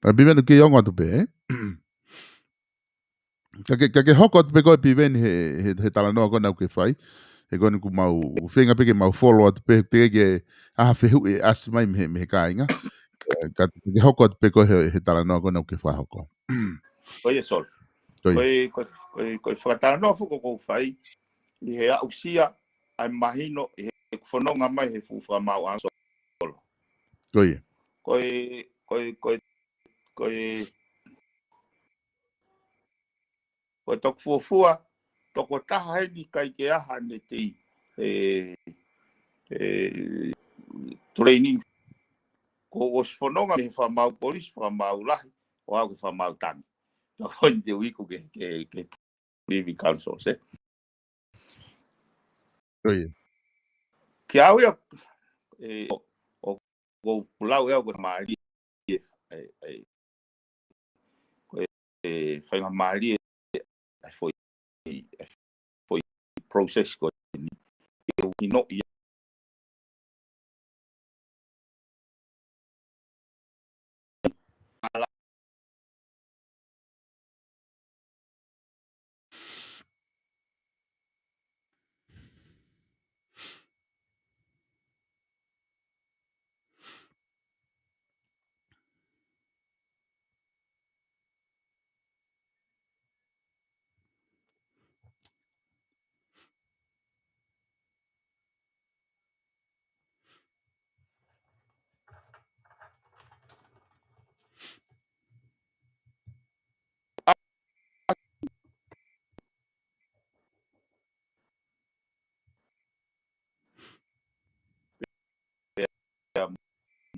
Pea Piveni ke ongo atu pē, ē? Ka ke, ka ke hoko atu pē koe Piveni he, he, he talanoa ko ena ʻoku ke fai. He ko eni ʻoku mau, feinga pē ke mau follow atu pē, teʻeki ke ʻi ai ha fehuʻi ʻe ʻasi mai mei he, mei he kāinga. Ē, ka, ka ke hoko atu pē koe he, he talanoa ko ena ʻoku ke fakahoko. Ko ia Solo. Ko ia. Ko e, ko e, ko e, ko e fakatalanoa foki ʻoku ou fai, ʻi he aʻusia ʻa e mahino, ʻi he fononga mai he fuʻu fakamaauʻanga Solo. Ko ia. Ko e, ko e, ko e, ko e, ko e toki fuofua, tokotaha eni ʻikai ke ʻi ai haʻane tei, ē, ē, training. Kuo ʻosi fononga mei he fakamaau kolisi, fakamaau lahi, ʻo aʻu ki he fakamaau tangi. Ka ko eni te u iku ki he, ki he, ki he Privy Council, ē. Ko ia. Kiate au ia, ē, ʻo, ʻo, ʻoku ou lau ʻe au ko e mālie, ē, ē, ko e, ē, faingamālie, ē, foʻi, ē, foʻi process ko eni. ʻE u hinoʻi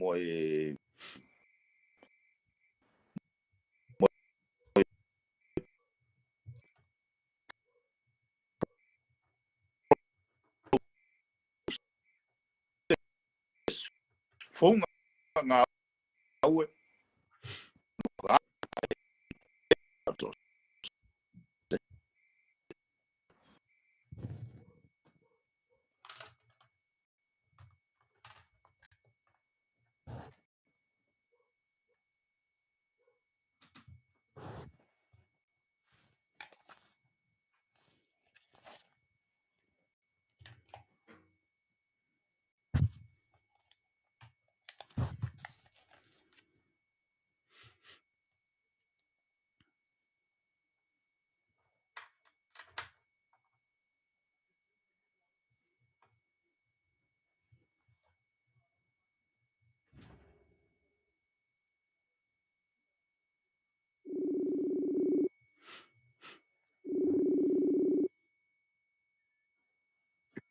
mo e founga ngāue.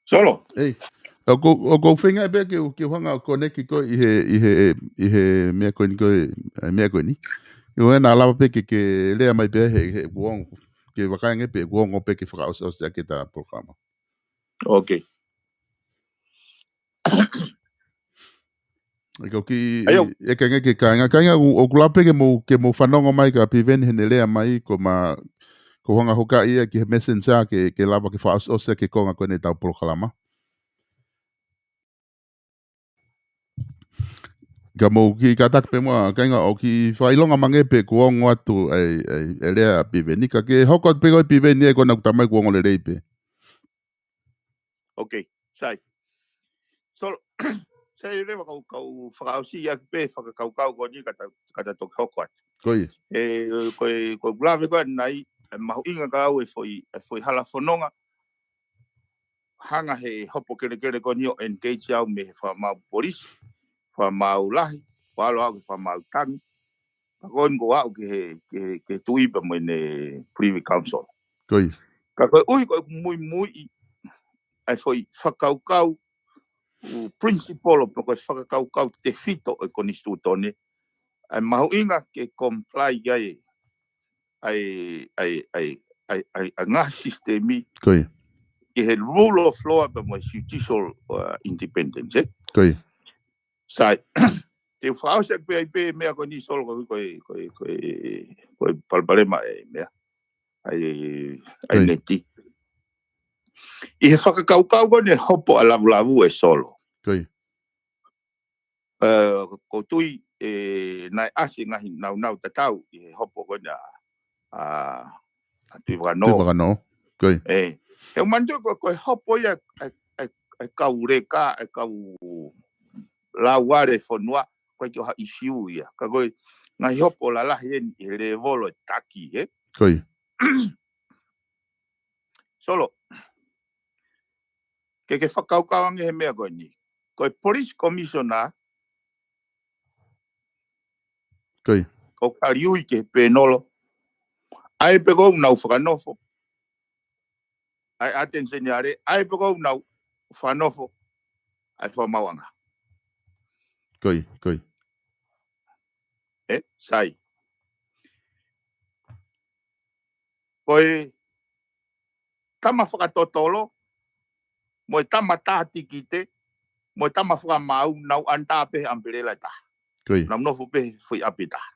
Solo. Ei, ʻoku, ʻoku ou feinga pē ke, ke u hanga ʻo koneki koe ʻi he, ʻi he, ʻi he meʻa ko eni ko e, ʻa e meʻa ko eni. ʻIo, ʻe na lava pē ke, ke lea mai pē he, he kuongo, ke vakai ange pē kuongo pē ke fakaʻosiʻosi ʻaki ʻeta polokalama. Ok. ʻE kau ki, ʻAio. ʻE kenge ke kāinga, kāinga ʻoku, ʻoku lava pē ke mou, ke mou fanongo mai kia Piveni heʻene lea mai, ko ma, ko hanga hoka ia ki he messenger ke, ke lava ke fakaʻosiʻosi ʻaki e konga ko eni ʻetau polokalama. Ka mou kiʻi kātaki pē muʻa, kāinga ʻoku kiʻi fakaʻilonga mai ange pē kuo ongo atu ʻa e, ʻa e, ʻa e lea ʻa Piveni. Ka ke hoko atu pē koe Piveni ʻe kona kuo tā mai kuo ongo lelei pē. Ok, sai. So, sai leva kau, kau fakaʻosi ʻaki pē fakakaukau ko eni ka ta, ka ta toki hoko atu. Ko ia. ʻE, ko e, ko e lave ko eni, ʻe mahuʻinga kiate au e foʻi, e foʻi hala fononga. Hanga he hopo kelekele ko eni ʻo engage au mei he fakamaau polisi, fakamaau lahi, ʻo ʻalu au ki he fakamaau tangi. Ka ko eni ko e aʻu ki he, ki he, ki he Tuʻi pea mo ʻene Privy Council. Ko ia. Ka koeʻuhi ko ʻeku muimuiʻi ʻa e foʻi fakakaukau, ʻū principle pe ko e fakakaukau tefito ʻo e konisitūtone, ʻe mahuʻinga ke comply ki ai ʻa e, ʻa e, ʻa e, ʻa e, ʻa e, ʻa e ngaahi sisitemi. Ko ia. Ki he rule of law pea mo e judicial, uh, independence, ē? Ko ia. Sai, te u fakaʻosi ʻaki pē ʻa e pē meʻa ko eni Solo ko e, ko e, ko e, ko e, ko e palopalema e meʻa. ʻA e, ʻa e Ko ia. neti. ʻI he fakakaukau ko eni hopo ʻa Lavulavu ē Solo. Ko ia. ʻE, ʻoku ou tui, ʻe, naʻe ʻasi e ngaahi naunau tatau ʻi he hopo ko ena ʻa, ʻa, ʻa Tuʻivakanō. Tuʻivakanō. Ko ia. ʻE, he ʻoku ou manatu ko, ko e hopo ia ʻa e, ʻa e, ʻa e kau leka, ʻa e kau lauʻi e fonua, ko e ʻikai ke ʻi ai ha ʻisiū ia. Ka ko e ngaahi hopo lalahi eni ʻi he lēvolo ʻo e taki, ē? Ko ia. Solo. Ke ke fakakaukau ange he meʻa ko eni. Ko e police commissioner, Ko ia. ʻoku taliui ki he pēnolo. ʻA ē pē ʻoku nau fakanofo. ʻA e ʻAteni Seniale, ʻa ē pē ʻoku nau fakanofo. ʻA e fakamaauʻanga. Ko ia, ko ia. ʻE, sai. Ko e tama fakatotolo, mo e tama tā tikite, mo e tama fakamaau, nau under pē he umbrella ʻe taha. Ko ia. Nau nofo pē he foʻi ʻapi ʻe taha.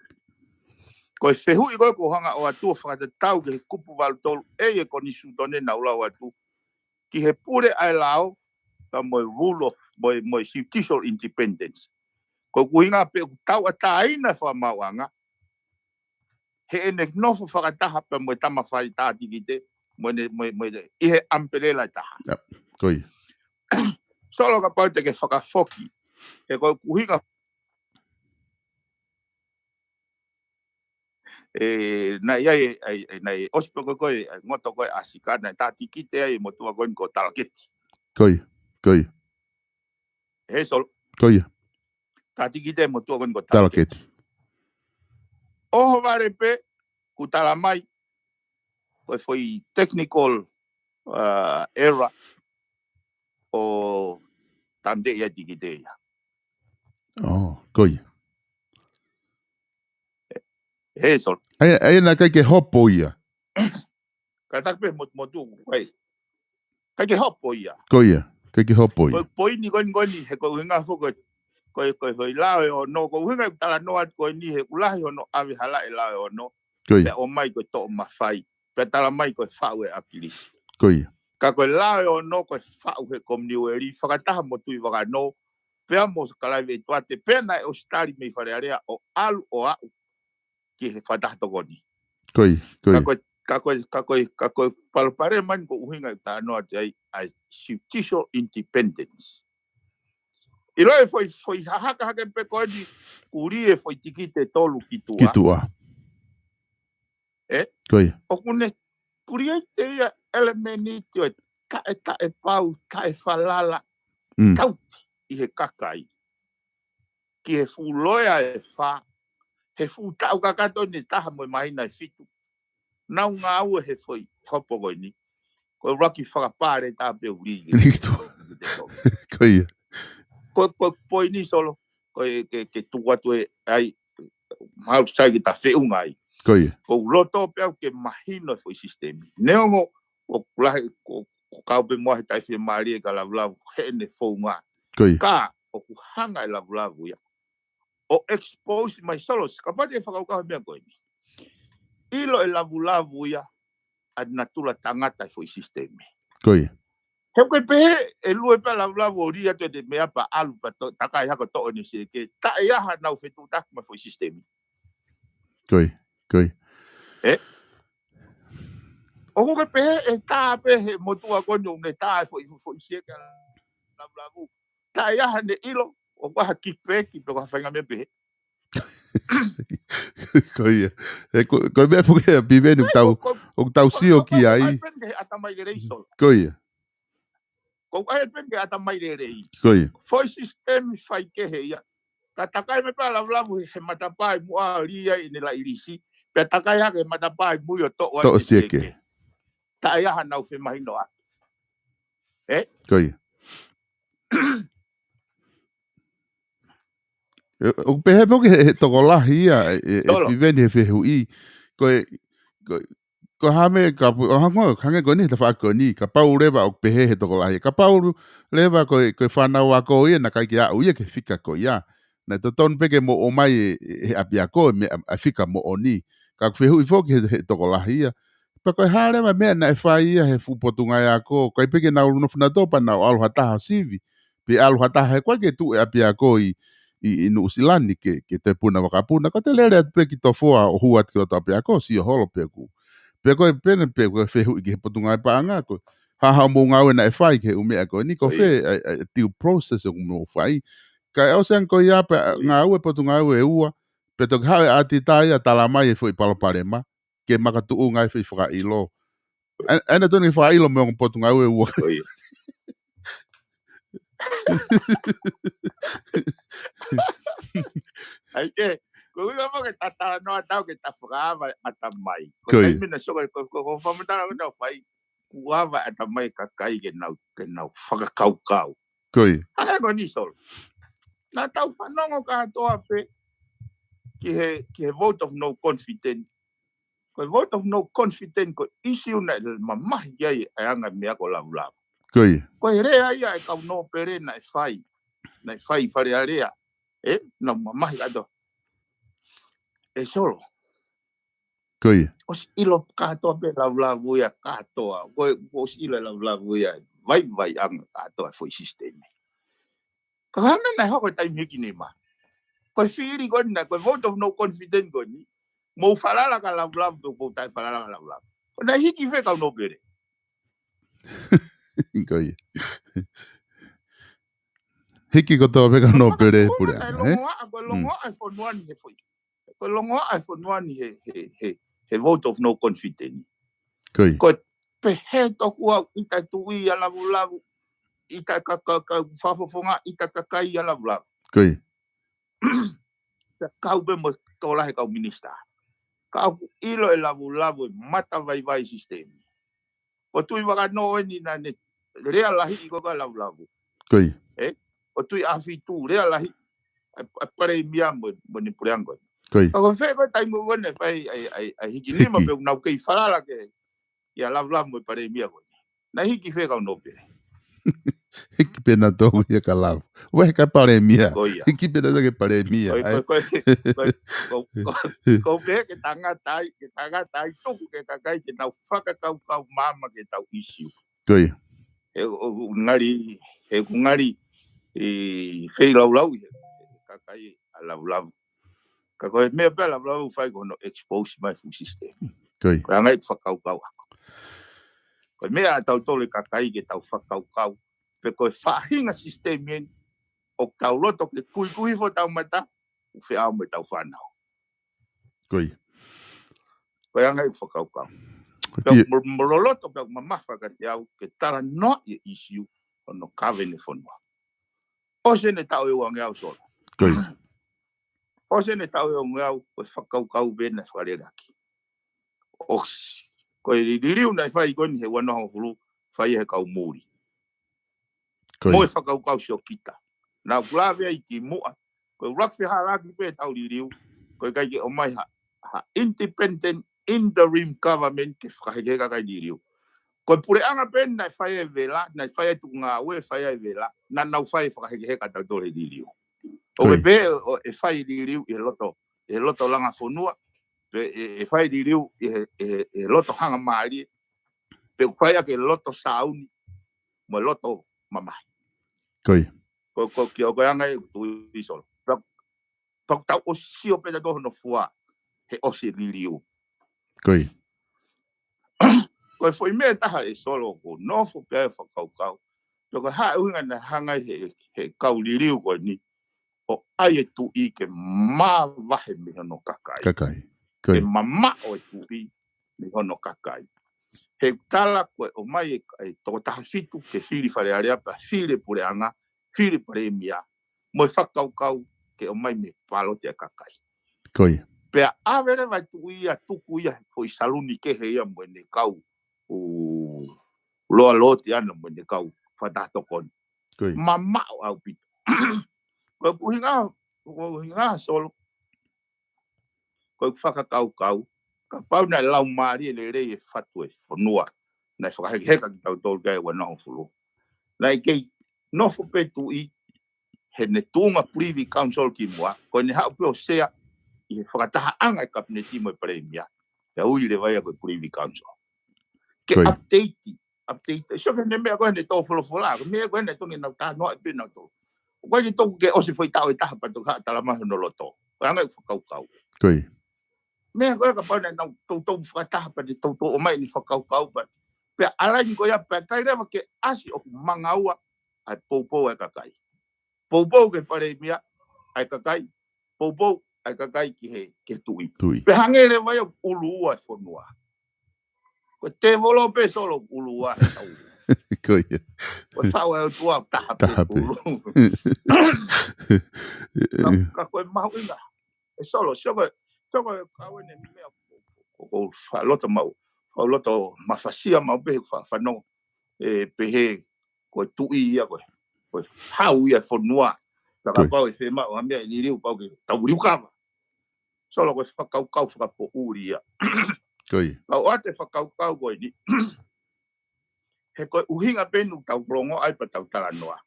Ko e fehuʻi ko ē ʻoku ou hanga ʻo ʻoatu ʻo fakatatau ki he kupu valu tolu ʻa e konisitūtone naʻa ku lau atu, ki he pule ʻa e lao, ka mo e rule of, mo e, mo e judicial independence. Ko e ʻuhinga pē ʻoku tauʻatāina e fakamaauʻanga, heʻene nofo fakataha pē mo e tama fai tā tikite, mo ʻene, mo e, mo e, ʻi he umbrella ʻe taha. Yep. Ko ia. Solo kapau te ke fakafoki, he ko e ʻuhinga ʻe, naʻe ʻi ai, ʻe, ʻe, naʻe ʻosi pē ko ē, ʻe, ngoto ko ē ʻa Sika, naʻe tā tikite ai e motuʻa ko eni ko Talaketi. Ko ia, ko ia. He Solo. Ko ia. Tā tikite e motuʻa ko eni ko Talaketi. Talaketi. ʻOhovale pē, kuo tala mai, ko e foʻi technical, uh, error ʻo tāmateʻi ʻa e tikite ia. Oh, ko ia. He, Solo. Ai, ai, naʻe ʻikai ke hopo ia. Ka taki pē mo, mo tu, kai. ʻIkai ke hopo ia. Ko ia, ʻikai ke hopo ia. Ko, ko eni, ko eni, ko eni, he ko e ʻuhinga foki, ko, ko, ko e lao ʻe ono, ko e ʻuhinga ʻeku talanoa atu ko eni, he ʻoku lahi hono ʻave hala e lao ʻe ono. Ko ia. Pea ʻomai ko e toʻo mafai, pea tala mai ko e faʻu ʻe ʻAkilisi. Ko ia. Ka ko e lao ʻe ono ko e faʻu he Kominiueli, fakataha mo Tuʻivakanō, pea mo Kalaiveti Tuate, pea naʻe ʻosi tali mei Fale Alea ʻo ʻalu ʻo aʻu ki he fakataha tokoni. Ko ia, ko ia. Ka ko e, ka ko e, ka ko e, ka ko e palopalema eni ko e ʻuhinga ʻeku talanoa atu ai, ʻa e judicial independence. ʻIlo e foʻi, foʻi hahaka hake pē ko eni, kulie foʻi tikite tolu ki tuʻa. Ki tuʻa. Ē? Ko ia. ʻOku ne create ia ʻelemēniti ʻo e taʻe, taʻe pau, taʻe falala, Mm. tauti ʻi he kakai. Ki he fuʻu loea ʻe fā, he fuʻu taʻu kakato eni ʻe taha mo e māhina ʻe fitu. Nau ngāue he foʻi hopo ko eni. Ko e ʻuluaki fakapale tā pē uli. Liki tuʻa. Ko ia. Ko, ko e poini Solo, ko e ke, ke tuku atu ʻe ai, mahalo sai ke ta feʻunga ai. Ko ia. Ko u loto pē au ke mahino e foʻi sisitemi. Neongo, ʻoku lahi, ko, ko kau pē mo au he taʻefiemālie ka Lavulavu, heʻene founga. Ko ia. Ka, ʻoku hanga ʻe Lavulavu ia ʻo expose mai Solo, kapau te fakakaukau he meʻa ko eni. ʻIlo ʻe Lavulavu ia ʻa e natula tangata e foʻi sisitemi. Ko ia. He ʻoku ke pehē ʻe lue pē ʻa Lavulavu ʻo lī atu e meʻa pea ʻalu pea to-, takai hake ʻo toʻo ʻene sieke, taʻe ʻi ai haʻanau fetuʻutaki mo e foʻi sisitemi. Ko ia, ko ia. Ē? ʻOku ke pehē ʻe tā pē he motuʻa ko eni ʻoku ne tā e foʻi, foʻi sieke ʻa Lavulavu. Taʻe ʻi ai haʻane ʻilo, ʻoku ʻi ai ha kickback pe ko ha faʻahinga meʻa pehē. Ko ia. Ē, ko, ko e meʻa foki ʻa Piveni ʻoku tau, ko, ko, ʻoku tau ko, sio ko, ki ko, ai. Ko e peni ke he ʻatamai lelei Solo. Ko ia. Ko e peni ke he ʻatamai lelei. Ko ia. Foʻi sisitemi faikehe ia. Ka takai mai pē ʻa Lavulavu he, he matapā ʻi muʻa ʻo lī ai ʻene laʻi lisi. Pea takai hake he matapā ʻi mui ʻo toʻo ai Toʻo e sieke. Sieke. Taʻe ʻi ai haʻanau femahinoʻaki. Ē? Ko ia. ʻE, ʻoku pehē pē ʻoku he, he tokolahi ia, ʻe, ʻe, ʻe Solo. Piveni he fehuʻi. Ko e, ko e, ko e hā e meʻa ka pu-, ʻo hangē, hangē ko eni, tafaʻaki ko eni, kapau leva ʻoku pehē he tokolahi. Kapau leva ko e, ko e fānau ako ia, naʻe ʻikai ke aʻu ia ki he fika ko ia. Naʻe totonu pē ke mou ʻomai ʻe, ʻe, he ʻapiako e meʻa, ʻa e fika moʻoni. Ka ʻoku fehuʻi foki he, he tokolahi ia. Pea ko e hā leva e meʻa naʻe fai ia he fuʻu potungāue ako, ʻikai pē ke nau nofo nautolu pea nau ʻalu ha taha ʻo sivi, pe ʻalu ha taha he ʻikai ke tuʻu e ʻapiako ʻi, ʻi, ʻi Nuʻusila ni ke, ke toe puna vakapuna, ko e toe lele atu pē ki Tofoa ʻo hū atu ki loto ʻapiako, sio holo pē ʻoku. Pea ko e pehē pē ko e fehuʻi ki he potungāue paʻanga, ko e hā hoʻomou ngāue naʻe fai ki he ʻū meʻa ko eni, ko e Ko ia. fē, ʻa e, ʻa e due process ʻoku mou fai. Kae ʻosi ange ko ia pea Ko ia. ngāue potungāue ʻe ua, pea toki haʻu e ʻatita ia ʻo tala mai e foʻi palopalema, ke makatuʻunga e foʻi fakaʻilo. ʻA, ʻa ena tonu ke fakaʻilo mo e ongo potungāue ʻe ua. Ko ia. ʻAi ke, ko e ʻuhinga mo ke ta talanoa atu ke ta fakaava e ʻatamai. Ko Ko e ia. taimi naʻe sio ko, ko, ko, ko e fakamatala ko ena ʻoku fai, kuo ava e ʻatamai e kakai ke nau, ke nau fakakaukau. Ko ia. ʻA e ko eni Solo. Naʻa tau fanongo kātoa pē ki he, ki he vote of no confidence. Ko e vote of no confidence ko e issue naʻe mamahi ai e anga meʻa ko Lavulavu. Ko ia. Ko e lea ia ʻa e kau nōpele naʻe fai. Naʻe fai ʻi Fale Alea. Ē, naʻa mamahi kātoa. ʻE Solo. Ko ia. ʻOsi ʻilo kātoa pē Lavulavu ia kātoa. Ko e, ʻosi ʻilo Lavulavu ia, vaivai anga kātoa e foʻi sisitemi. Ka hā e meʻa naʻe hoko he taimi hiki nima. Ko e fili ko ena, ko e vote of no confidence ko eni. Mou falala kia Lavulavu, pe ʻoku ou taʻe falala kia Lavulavu. Ko e naʻe hiki fē kau nōpele. Ko ia. Hiki kotoa pē kau nōpele Ko e puleʻanga, ē? longoaʻa, ko e Mm. longoaʻa e fonua ni he foʻi. Ko e longoaʻa e fonua ni he, he, he, he vote of no confidence. Ko ia. Ko e pehē toku au ʻita e tuʻi ʻia Lavulavu, ʻita e ka, ka, ka, fakafofonga, ʻita e kakai ʻia Lavulavu. Ko ia. Pea kau pē mo e tokolahi e kau minisitā. Ka ʻoku ʻilo ʻe Lavulavu e matavaivai sisitemi. Ko Tuʻivakanō eni naʻa ne lea lahi ʻi ko ka Lavulavu. Ko ia. Ē? Ko Tuʻiʻāfitu lea lahi. ʻa e palēmia mo, mo ʻene puleʻanga ko ē. Ko ia. Ka ko e fē ko e taimi ko ē naʻe fai ai, ai, ai hiki nima pe ʻoku nau kei falala ki ai, ʻa Lavulavu mo e palēmia ko ē. Naʻe hiki fē kau nōpele. Hiki pē nautolu ia kia Lavu. Ua he ka palēmia. Ko ia. Hiki pē nautolu ki he palēmia. Ko e, ko e, ko e, ko e, ko e, ko e, ko e pehē ke tangata ai, ke tangata ai, tuku ke kakai ke nau fakakaukau maama ki he tau ʻīsiu. Ko ia. He ʻoku ngali, he ʻoku ngali, ʻe feilaulau ʻi he kakai ʻa Lavulavu. Ka ko e meʻa pē ʻa Lavulavu fai ko hono expose mai fuʻu system. Ko ia. Ko e anga ia ʻeku fakakaukau ʻaku. Ko e meʻa ʻa tautolu e kakai ke tau fakakaukau. Pe ko e faʻahinga system eni, ʻoku tau loto ke kuikui hifo ʻetau mata, ʻoku feʻao mo ʻetau fānau. Ko ia. Ko e anga ia ʻeku fakakaukau. Ko ia. Pea mo, mo loloto pea mamafa kiate au ke talanoaʻi e ʻīsiu ʻo hono kave ʻene fonua. ʻOsi ʻene taʻu ʻe uangeau Solo. Ko ia. ʻOsi ʻene taʻu ʻe uangeau, ko e fakakaukau pē naʻe fakalelaki. ʻOsi. Ko e liliu naʻe fai ko eni he ua noa hongofulu, fai he kau muli. Ko ia. Mo e fakakaukau siokita. Naʻa ku lave ai kimuʻa. Ko e ʻuluaki fehālaaki pē ʻetau liliu. Ko e ʻikai ke ʻomai ha, ha independent interim government ke fakahekeheka kakai liliu. Ko e puleʻanga pē naʻe fai e vela, naʻe fai e tuʻungāue, fai e vela, naʻa nau fai e fakahekeheka tautolu he liliu. ʻOku ʻikai pē ʻo e fai liliu ʻi he loto, ʻi he loto langa fonua, pe ʻe, ʻe fai liliu ʻi he, ʻi he, ʻi he loto hangamālie, pe ʻoku fai ʻaki e loto sāuni, mo e loto mamahi. Ko ia. Ko, ko, ki o ko e anga ia ʻeku tui Solo. Pea, pea ʻoku tau ʻosi sio pē tautolu hono fua, he ʻosi e liliu. Ko ia. Ko e foʻi meʻa ʻe taha ʻe Solo ʻoku ou nofo pē ai ʻo fakakaukau. Pea ko e hā e ʻuhinga naʻe hanga ai he, he kau liliu ko eni ʻo ʻai e tuʻi ke mavahe mei hono kakai. Kakai. Ko ia. Ke mamaʻo e tuʻi mei hono kakai. He tala ko e ʻomai e, e toko taha fitu ke fili Fale Alea pea fili e puleʻanga, fili palēmia, mo e fakakaukau ke ʻomai mei he pāloti ʻa e kakai. Ko ia. Pea ʻave leva e tuʻi ia, tuku ia he foʻi saluni kehe ia mo ʻene kau, ʻū, loalooti ʻana mo ʻene kau fakataha tokoni. Ko ia. Mamaʻo ʻaupito. Ko e ʻuhinga, ko e ʻuhinga Solo. Ko e fakakaukau, kapau naʻe laumālie lelei e fatu e fonua, naʻe fakahekeheka kitautolu ki ai ua noa hongofulu. Naʻe kei nofo pē tuʻi, heʻene tuʻunga Privy Council kimuʻa, ko ʻene haʻu pē ʻo sea ʻi he fakatahaʻanga e kapineti mo e palēmia. Pea ui leva ia ko e Privy Council. Ke update, update. Sio ki heʻene meʻa ko ē heʻene tō folofola, ko e meʻa ko ē naʻe tonu ke nau talanoa pē nautolu. ʻOku ʻikai ke tonu ke ʻosi foʻi taʻu ʻe taha pea toki haʻu ʻo talamai hono loto. Ko e anga ʻeku fakakaukau. Ko ia. Meʻa ko ē kapau naʻa nau toutou fakataha pea ne toutou ʻomai ʻene fakakaukau pea. Pea ʻalaini ko ia pea ʻikai leva ke ʻasi ʻoku mangaua ʻa e poupou ʻa e kakai. Poupou ki he palēmia ʻa e kakai. Poupou ʻa e kakai ki he, ki he tuʻi. Tuʻi. Pea hangē leva ia ʻoku ʻuluua e fonua. Ko e tēvolo pē Solo ʻuluua he tau. Ko ia. Ko e faʻu ʻa e ʻOtua taha pē. Taha pē. ʻUlu. Ka, ka ko e mahuʻinga. ʻE Solo, sio ko e, sio ko e kau ʻene meʻa ko, ko, ko faʻa loto maʻu. Faʻa loto mafasia maʻu pē he faʻa fanongo. ʻE pehē ko e tuʻi ia ko e. Ko e hau ia e fonua. Ka, ko ia, kapau ʻe fiemaʻu ha meʻa ʻe liliu pau ke tau liukava. Solo ko e fakakaukau fakapoʻuli ia. Ko ia. Ka ʻoatu e fakakaukau ko eni. He ko e ʻuhinga pē ʻoku tau kolongo ai pea tau talanoa.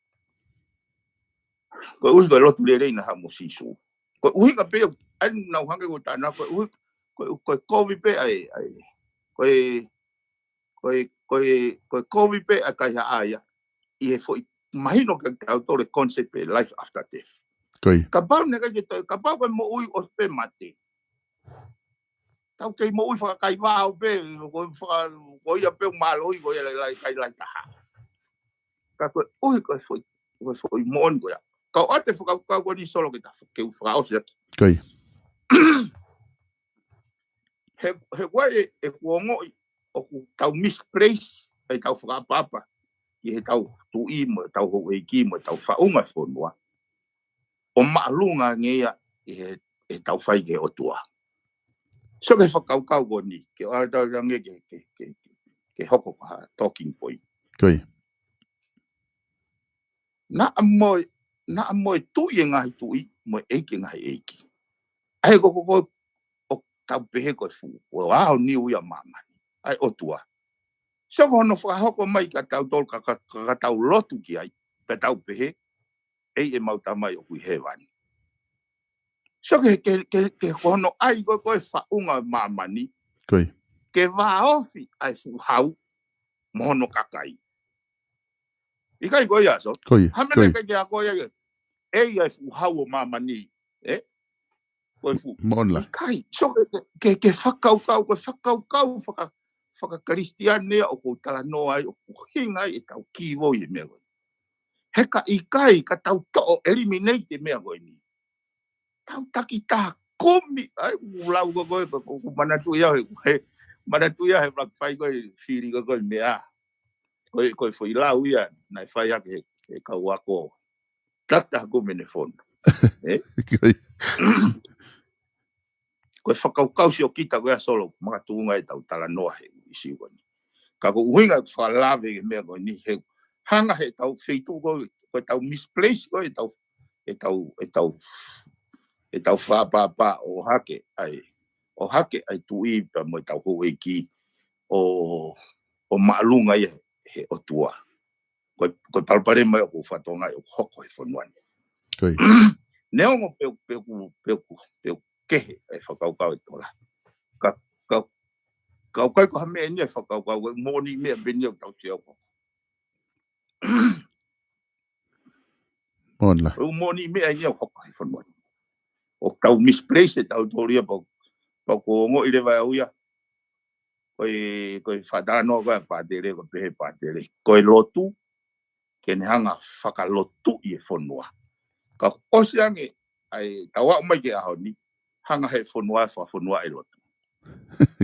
Ko e ʻuhi ko e lotu lelei naʻe haʻu mo Sīsū. Ko e ʻuhinga pē ʻoku ʻai nau hangē ko e talanoa, ko e ʻuhi, ko e, ko e kovi pē ʻa e, ʻa e, ko e, ko e, ko e, ko e kovi pē ʻa e kaihaʻa ia. ʻI he foʻi mahino kiate kitautolu e concept e life after death. Ko ia. Kapau naʻe ʻikai ke toe, kapau ko e moʻui ʻosi pē mate. Tau kei moʻui fakakaivao pē, ko e faka-, ko ia pē ʻoku mālohi, ko ia lahi, lahi, kai lahi taha. Ka ko e ʻuhi ko e foʻi, ko e foʻi moʻoni ko ia. Ka ʻoatu e fakakaukau ko eni Solo ke ta fo-, ke u fakaʻosi atu. Ko ia. He, he ʻoku ʻi ai e, ʻeku ongoʻi ʻoku tau misplace ʻetau fakaʻapaʻapa ki heʻetau tuʻi mo ʻetau houʻeiki mo ʻetau faʻunga fonua. ʻO māʻolunga ange ia ʻi he, ʻetau fai ki he ʻOtua. Sio ki he fakakaukau ko eni, ke ʻoatu ange ke, ke, ke, ke hoko ko ha talking point. Ko ia. Naʻa mo e, naʻa mo e tuʻi e ngaahi tuʻi, mo e ʻeiki ʻo e ngaahi ʻeiki. ʻA ia ko, ko, ko, ʻoku tau pehē ko e fuʻu, ko e ao niu ia ʻo māmani. ʻA e ʻOtua. So ko hono fakahoko mai kia tautolu ka, ka, ka, ka tau lotu ki ai, pea tau pehē, ʻEiki ʻemau Tamai ʻoku ʻi hēvani. So ke, ke, ke, ke ko hono ʻai ko e, ko e faʻunga ʻo e māmani, Ko ia. ke vāofi ʻa e fuʻu hau mo hono kakai. ʻIkai ko ia, so? Ko ia, Ha ko mena ia. ke ke ako ia, ʻEiki ʻa e fuʻu hau ʻo māmani, ē? Ko e fuʻu. Moʻoni lā. ʻIkai, so ke, ke, ke, ke fakakaukau, ko e fakakaukau faka, faka-Kalisitiane ia ʻoku ou talanoa ai, ʻoku ʻuhinga ai ʻetau kīvoi he meʻa ko eni. He ka ʻikai, ka tau toʻo eliminate e meʻa ko eni. Tau taki taha kumi, ʻai, ʻoku lau ko koe, ko, ko, ko manatuʻi au he, he, manatuʻi au he Black Friday ko e fili ko koe meʻa. Ko e, ko e foʻi lau ia, naʻe fai ake he, he kau ako. Taki taha kumi ne fonu. Ē? Ko ia. Ko e fakakaukau siokita ko ia Solo, makatuʻunga ʻetau talanoa he ʻuhisi ko eni. Ka ko e ʻuhinga fakalave he meʻa ko eni he hanga he tau feituʻu ko, ko ʻetau misplace ko ʻetau, ʻetau, ʻetau, ʻetau fāpāpā ʻo hake ai, ʻo hake ai tuʻi pea mo ʻetau houʻeiki ʻo, ʻo māʻolunga ia he ʻOtua. Ko e, ko e palopalema ia ʻoku ou fakatokangaʻi ʻoku hoko he fonua ni. Ko ia. Neongo pe, pe, pe, pe, pe kehe e fakakaukau e tola. Ka, ka, ka ʻoku ʻikai ko ha meʻa eni e fakakaukau, ko e moʻoni meʻa pē eni ʻoku tau sio ko. Moʻoni lā. Ko e moʻoni meʻa eni ʻoku hoko he fonua ni. ʻOku tau misplace ʻetau tōlia pau, pau ko ongoʻi leva au ia. Ko e, ko e faʻa talanoa ko e pātele, ko e pehē pātele. Ko e lotu, ke ne hanga fakalotuʻi e fonua. Ka ʻosi ange, ʻai, tau aʻu mai ki he ʻaho ni, hanga he fonua, fakafonua e lotu.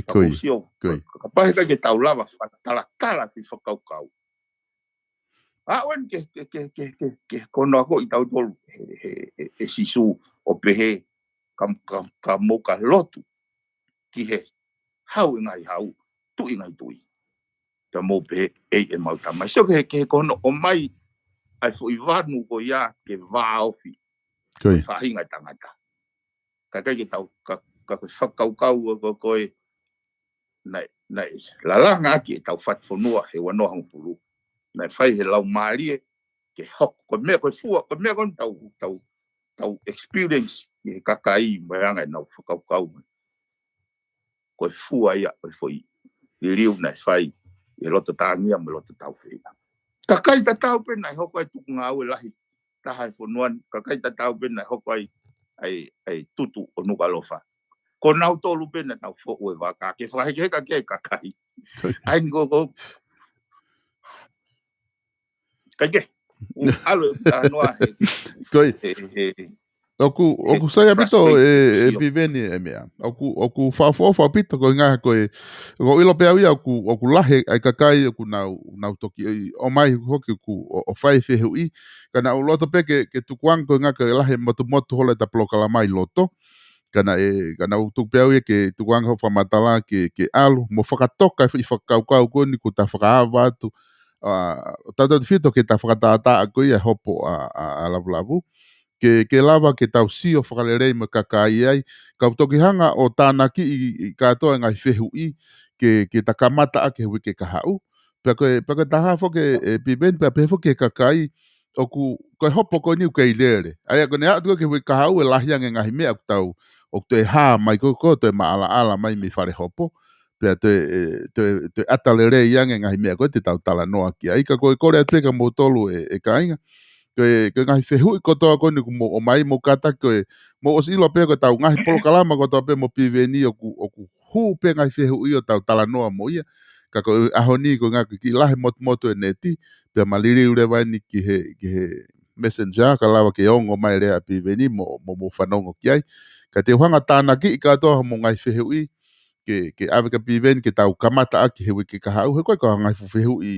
Ka Ko ia. ʻosi o, Ko ia. ka pehē ka ke tau lava fakatalatala fi fakakaukau. Aʻu eni ke, ke, ke, ke, ke, ke kono ako ʻi tautolu, he, he, he, he Sīsū ʻo pehē, ka, ka, ka mou ka lotu ki he hau ʻo e ngaahi hau, tuʻi ʻo e ngaahi tuʻi. Ka mou pehē, ʻEiki ʻemau Tamai. So ke, ke kono ʻomai, ʻai foʻi vanu ko ia ke vāofi. Ko ia. Faʻahinga tangata. Ka ʻikai ke tau, ka, ka ko e fakakaukau ko, ko e, naʻe, naʻe lalanga ʻaki ʻetau fatu fonua he ua noa hongofulu. Naʻe fai he lau mālie, ke hoko, ko e meʻa ko e fua, ko e meʻa ko eni tau, tau, tau experience, ʻi he kakai, mo e anga ʻenau fakakaukau. Ko e fua ia, ko e foʻi, liliu naʻe fai, ʻi he loto tāngia, mo e loto taufehiʻa. Kakai tatau pē naʻe hoko ai tuku ngāue lahi, taha he fonua ni, kakai tatau pē naʻe hoko ai, ʻai, ʻai tutu ʻo Nukuʻalofa. Ko nautolu pē naʻa nau foʻu e vaka, ke fakahekeheka ki ai kakai. ʻAi ni ko, ko. Kai ke, ʻu alo e talanoa he, Ko ia. he, he, ʻOku, he ʻoku sai ʻaupito e, e Piveni e meʻa. ʻOku, ʻoku faʻofoʻofa ʻaupito ko e ngaahi ko e, ʻoku ʻilo pē au ia ʻoku, ʻoku lahi ʻa e kakai ʻoku nau, nau toki ʻomai hoki ʻoku, ʻo, ʻo fai fehuʻi. Ka naʻa ku loto pē ke, ke tukuange ko e ngaahi ko e lahi motumotu holo ʻeta polokalama ʻi loto. Ka naʻe, ka naʻa ku tuku pē au ia ke tukuange hoʻo fakamatala ke, ke ʻalu. Mo fakatoka e foʻi fakakaukau ko eni kuo ta fakaava atu. ʻA, tautautefito ke ta fakatātā ko ia hopo ʻa, ʻa, ʻa Lavulavu. ke, ke lava ke tau sio fakalelei mo e kakai ai, kau toki hanga ʻo tānakiʻi, ʻi, ʻi kātoa e ngaahi fehuʻi, ke, ke ta kamata ʻaki he uike kahaʻu. Pea ko e, pea ko e taha foki e, e Piveni, pea pehē foki e kakai, ʻoku, ko e hopo ko eni ʻoku kei lele. ʻA ia ko ʻene aʻu atu ki he uike kahaʻu e lahi ange e ngaahi meʻa ʻoku tau, ʻoku toe hā mai ko, ko toe maʻalaʻala mai mei fale hopo. Pea toe, e, toe, toe ʻata lelei ange e ngaahi meʻa ko ē te tau talanoa ki ai. Ka ko e kole atu pē kia moutolu e, e kāinga. Ko e, ko e ngaahi fehuʻi kotoa ko eni ʻoku mou ʻomai mo kātaki ko e, mou ʻosi ʻilo pē ko ʻetau ngaahi polokalama kotoa pē mo Piveni ʻoku, ʻoku hū pē ngaahi fehuʻi ʻo tau talanoa mo ia. Ka ko e ʻaho ni ko e ngaahi kiʻi lahi motumotu e neti, pea ma liliu leva eni ki he, ki he messenger, ka lava ke ongo mai lea ʻa Piveni mo, mo, mo fanongo ki ai. Ka te u hanga tānakiʻi kātoa mo e ngaahi fehuʻi, ke, ke ʻave kia Piveni ke tau kamata ʻaki he uike kahaʻu, he ko e ko e ngaahi fuʻu fehuʻi,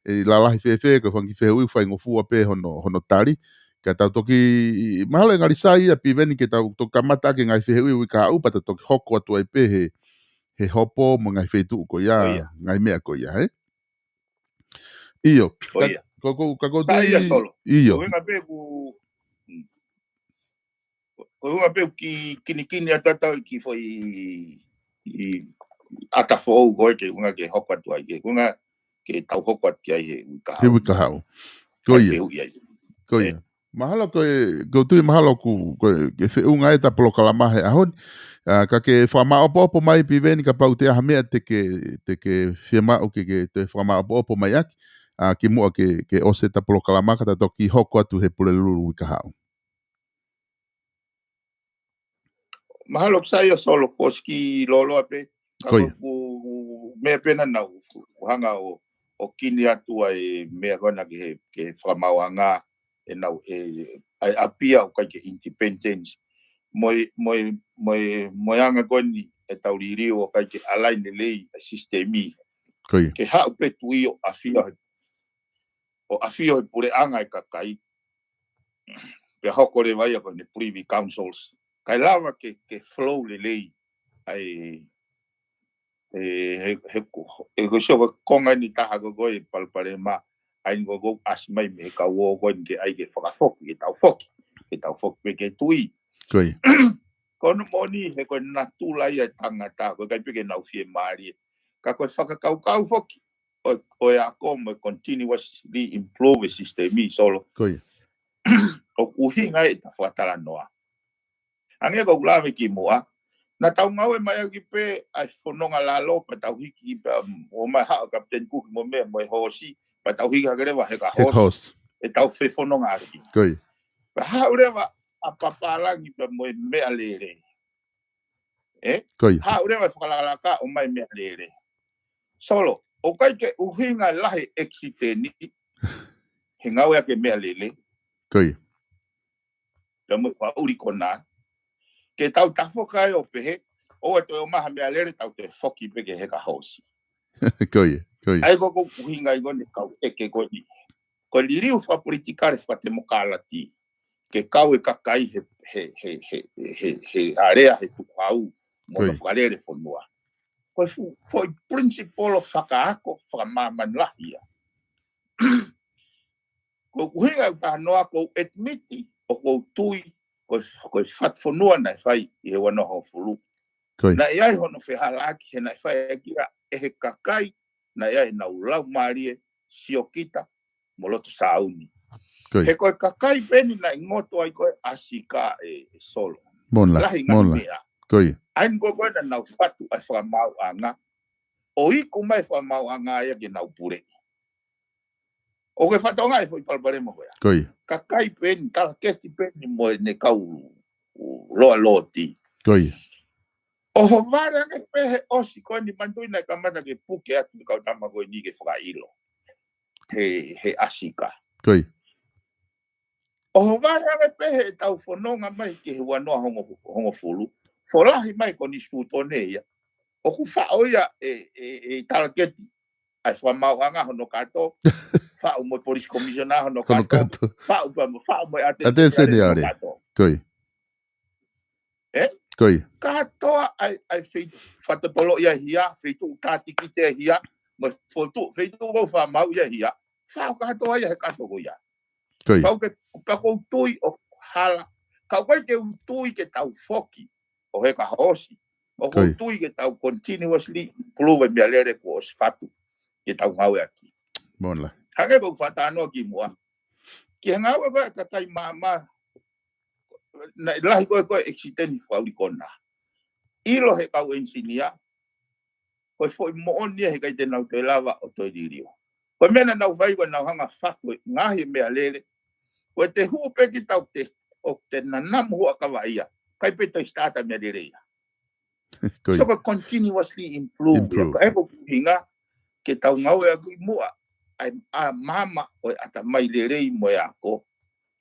e lalahi fēfē, ko e fanga kiʻi fehuʻi faingofua pē hono, hono tali. Ka tau toki, mahalo e ngali sai ia Piveni ke tau toki kamata ʻaki e ngaahi fehuʻi uike kahaʻu, pea ta toki hoko atu ai pē he, he hopo mo e ngaahi feituʻu ko ia, Ko ia. ngaahi meʻa ko ia, he? ʻIo, Ko ka, ia. ko, ko, ka ko Sai ia tui, Solo. ʻIo. Ko e ngaahi pē ku, mm. ko e ʻuhinga pē ʻoku kinikini atu ʻetau kiʻi foʻi ʻata foʻou ko ē ke ʻuhinga ke hoko atu ai, ke ʻuhinga ke tau hoko atu ki ai he uike kahaʻu. He uike kahaʻu. Ko ia. Fehuʻi ai. Ko ia. Mahalo ko e, ko e tui mahalo ʻoku, ko e, ke feʻunga ʻeta polokalama he ʻaho ni. ʻA, ka ke fakamāʻopoʻopo mai Piveni kapau ʻoku ʻi ai ha meʻa te ke, te ke fiemaʻu ke, ke te fakamāʻopoʻopo mai ʻaki. ʻA, kimuʻa ke, ke ʻosi ʻeta polokalama ka ta toki hoko atu he Pulelulu uike kahaʻu. Mahalo ʻoku sai ʻa Solo, ko e siki loloa pē. Ka ko ia. Ko e meʻa pē naʻa nau hanga ʻo, ʻo kini atu ai meʻa ko ena ke he, ke he fakamaauʻanga ʻenau, ʻe, ʻa e ʻapi ʻoku ʻikai ke independence. Mo e, mo e, mo e, mo e anga ko eni ʻetau liliu ʻoku ʻikai ke align lelei ʻa e sisitemi. Ko ia. Ke haʻu pē tuʻi ʻo ʻafio he, ʻo ʻafio he puleʻanga ʻa e kakai. Pea hoko leva ia ko eni privy councils. Kae lava ke, ke flow lelei ʻa e, ʻe, he, he, ko, ʻe ko e sio ko e konga eni taha ko ē ko e palopalema, ʻa eni ko ē ʻoku ʻasi mai mei he kau ō ko eni ke ʻai ke fakafoki, ke tau foki, ke tau foki pē ki he tuʻi. Ko ia. Ko hono moʻoni he ko e natula ia ʻo e tangata, ʻoku ʻikai pē ke nau fiemālie. Ka ko e fakakaukau foki ʻo, ʻo e ako mo e continuously improve e sisitemi, Solo. Ko ia. ʻOku ʻuhinga ia ʻeta fakatalanoa. Hangē ko ʻeku lave kimuʻa, naʻa tau ngāue mai ʻaki pē ʻa e fononga lalo pea tau hiki pē ʻo mai haʻu Kapiteni Kuki mo meʻa mo e hoosi, pea tau hiki hake leva he ka hoosi. He ka hoosi. ʻEtau fefononga ʻaki. Ko ia. Pea haʻu leva ʻa Papālangi pea mo e meʻalele. ʻE? Ko ia. Haʻu leva e fakalakalaka ʻo mai meʻalele. Solo, ʻoku ʻikai ke ʻuhinga lahi ʻekisiteni he ngāue ʻaki e meʻalele. Ko ia. Pea mo e faʻuli kona. Ke tau tafoki ai ʻo pehē, ʻoua toe ʻomai ha meʻalele, tau toe foki pē ki he ka hoosi. Ko ia, ko ia. ʻA ia ko e ʻuhinga ia ko eni ʻoku ʻeke ko eni. Ko e liliu fakapolitikale fakatemokalati. Ke kau e kakai he, he, he alea he tukuhau mo Ko ia. hono fakalele fonua. Ko e fu-, foʻi principle fakaako fakamāmani lahi ia. Ko e ʻuhinga ʻeku talanoa ʻoku ou admit ʻoku ou tui ko e, ko e fatu fonua naʻe fai ʻi he ua noa hongofulu. Ko ia. Naʻe ʻi ai hono fehālaaki he naʻe fai ʻaki ia ʻe he kakai naʻe ʻi ai ʻenau laumālie, siokita mo loto sāuni. Ko ia. He ko e kakai pē eni naʻe ngoto ai ko ē ʻa Sika ʻe, ʻe Solo. Mo la, Lahi mo ngaahi la. meʻa. Ko ia. ʻA eni ko ē ko ē naʻa nau fatu ʻa e fakamaauʻanga. ʻO iku mai e fakamaauʻanga ia ke nau puleʻi. ʻOku ke fakatokangaʻi e foʻi palopalema ko ia. Ko ia. Kakai pē eni, talaketi pē eni mo ʻene kau loa loti. Ko ia. ʻOhovale ange pē he ʻosi ko eni, manatuʻi naʻe kamata ke puke atu e kau tama ko eni ke fakaʻilo. He, he ʻa Sika. Ko ia. ʻOhovale ange pē heʻetau fononga mai ki he ua noa hongo-, hongofulu. Folahi mai konisitūtone ia. ʻOku faʻo ia ʻe, ʻe, ʻe talaketi ʻa e fakamaauʻanga hono kato, faʻo mo e police commissioner hono Hono kato, kato. faʻo pea mo, faʻo mo e Attorney Attorney General hono General. kato. Ko ia. ʻE? Ko ia. Katoa ʻa e, ʻa e fei-, fakatotolo ia hia, feituʻu tātikite ia hia, mo e fotu-, feituʻu ko ē fakamaau ia hia, faʻo katoa ia he kato ko ia. Ko ia. Pau ke, pea ʻoku ou tui ʻoku hala. Ka ʻoku ʻikai ke u tui ke tau foki ʻo he ka hoosi. ʻOku ou Ko ia. tui ke tau continuously improve e meʻalele kuo ʻosi fatu ke tau ngāueʻaki. Mo la. Hangē ko ʻeku fakatalanoa kimuʻa. Ki he ngāue ko ē ʻa e kakai maama, naʻe lahi ko ē ko ē ʻekisiteni fakaʻuli kona. ʻIlo he kau engineer, ko e foʻi moʻoni ia he ʻikai te nau toe lava ʻo toe liliu. Ko e meʻa naʻa nau fai ko ʻenau hanga fatu e ngaahi meʻalele. Ko e te hū pē ki tau te, ʻo te nanamu huʻakavaʻia. ʻIkai pē toe start ʻa e meʻalele ia. Ko ia. So ko e continuously improve ia. Improve. Ka ʻoku ʻuhinga ke tau ngāueʻaki muʻa ʻa e, ʻa e maama ʻo e ʻatamai lelei mo e ako,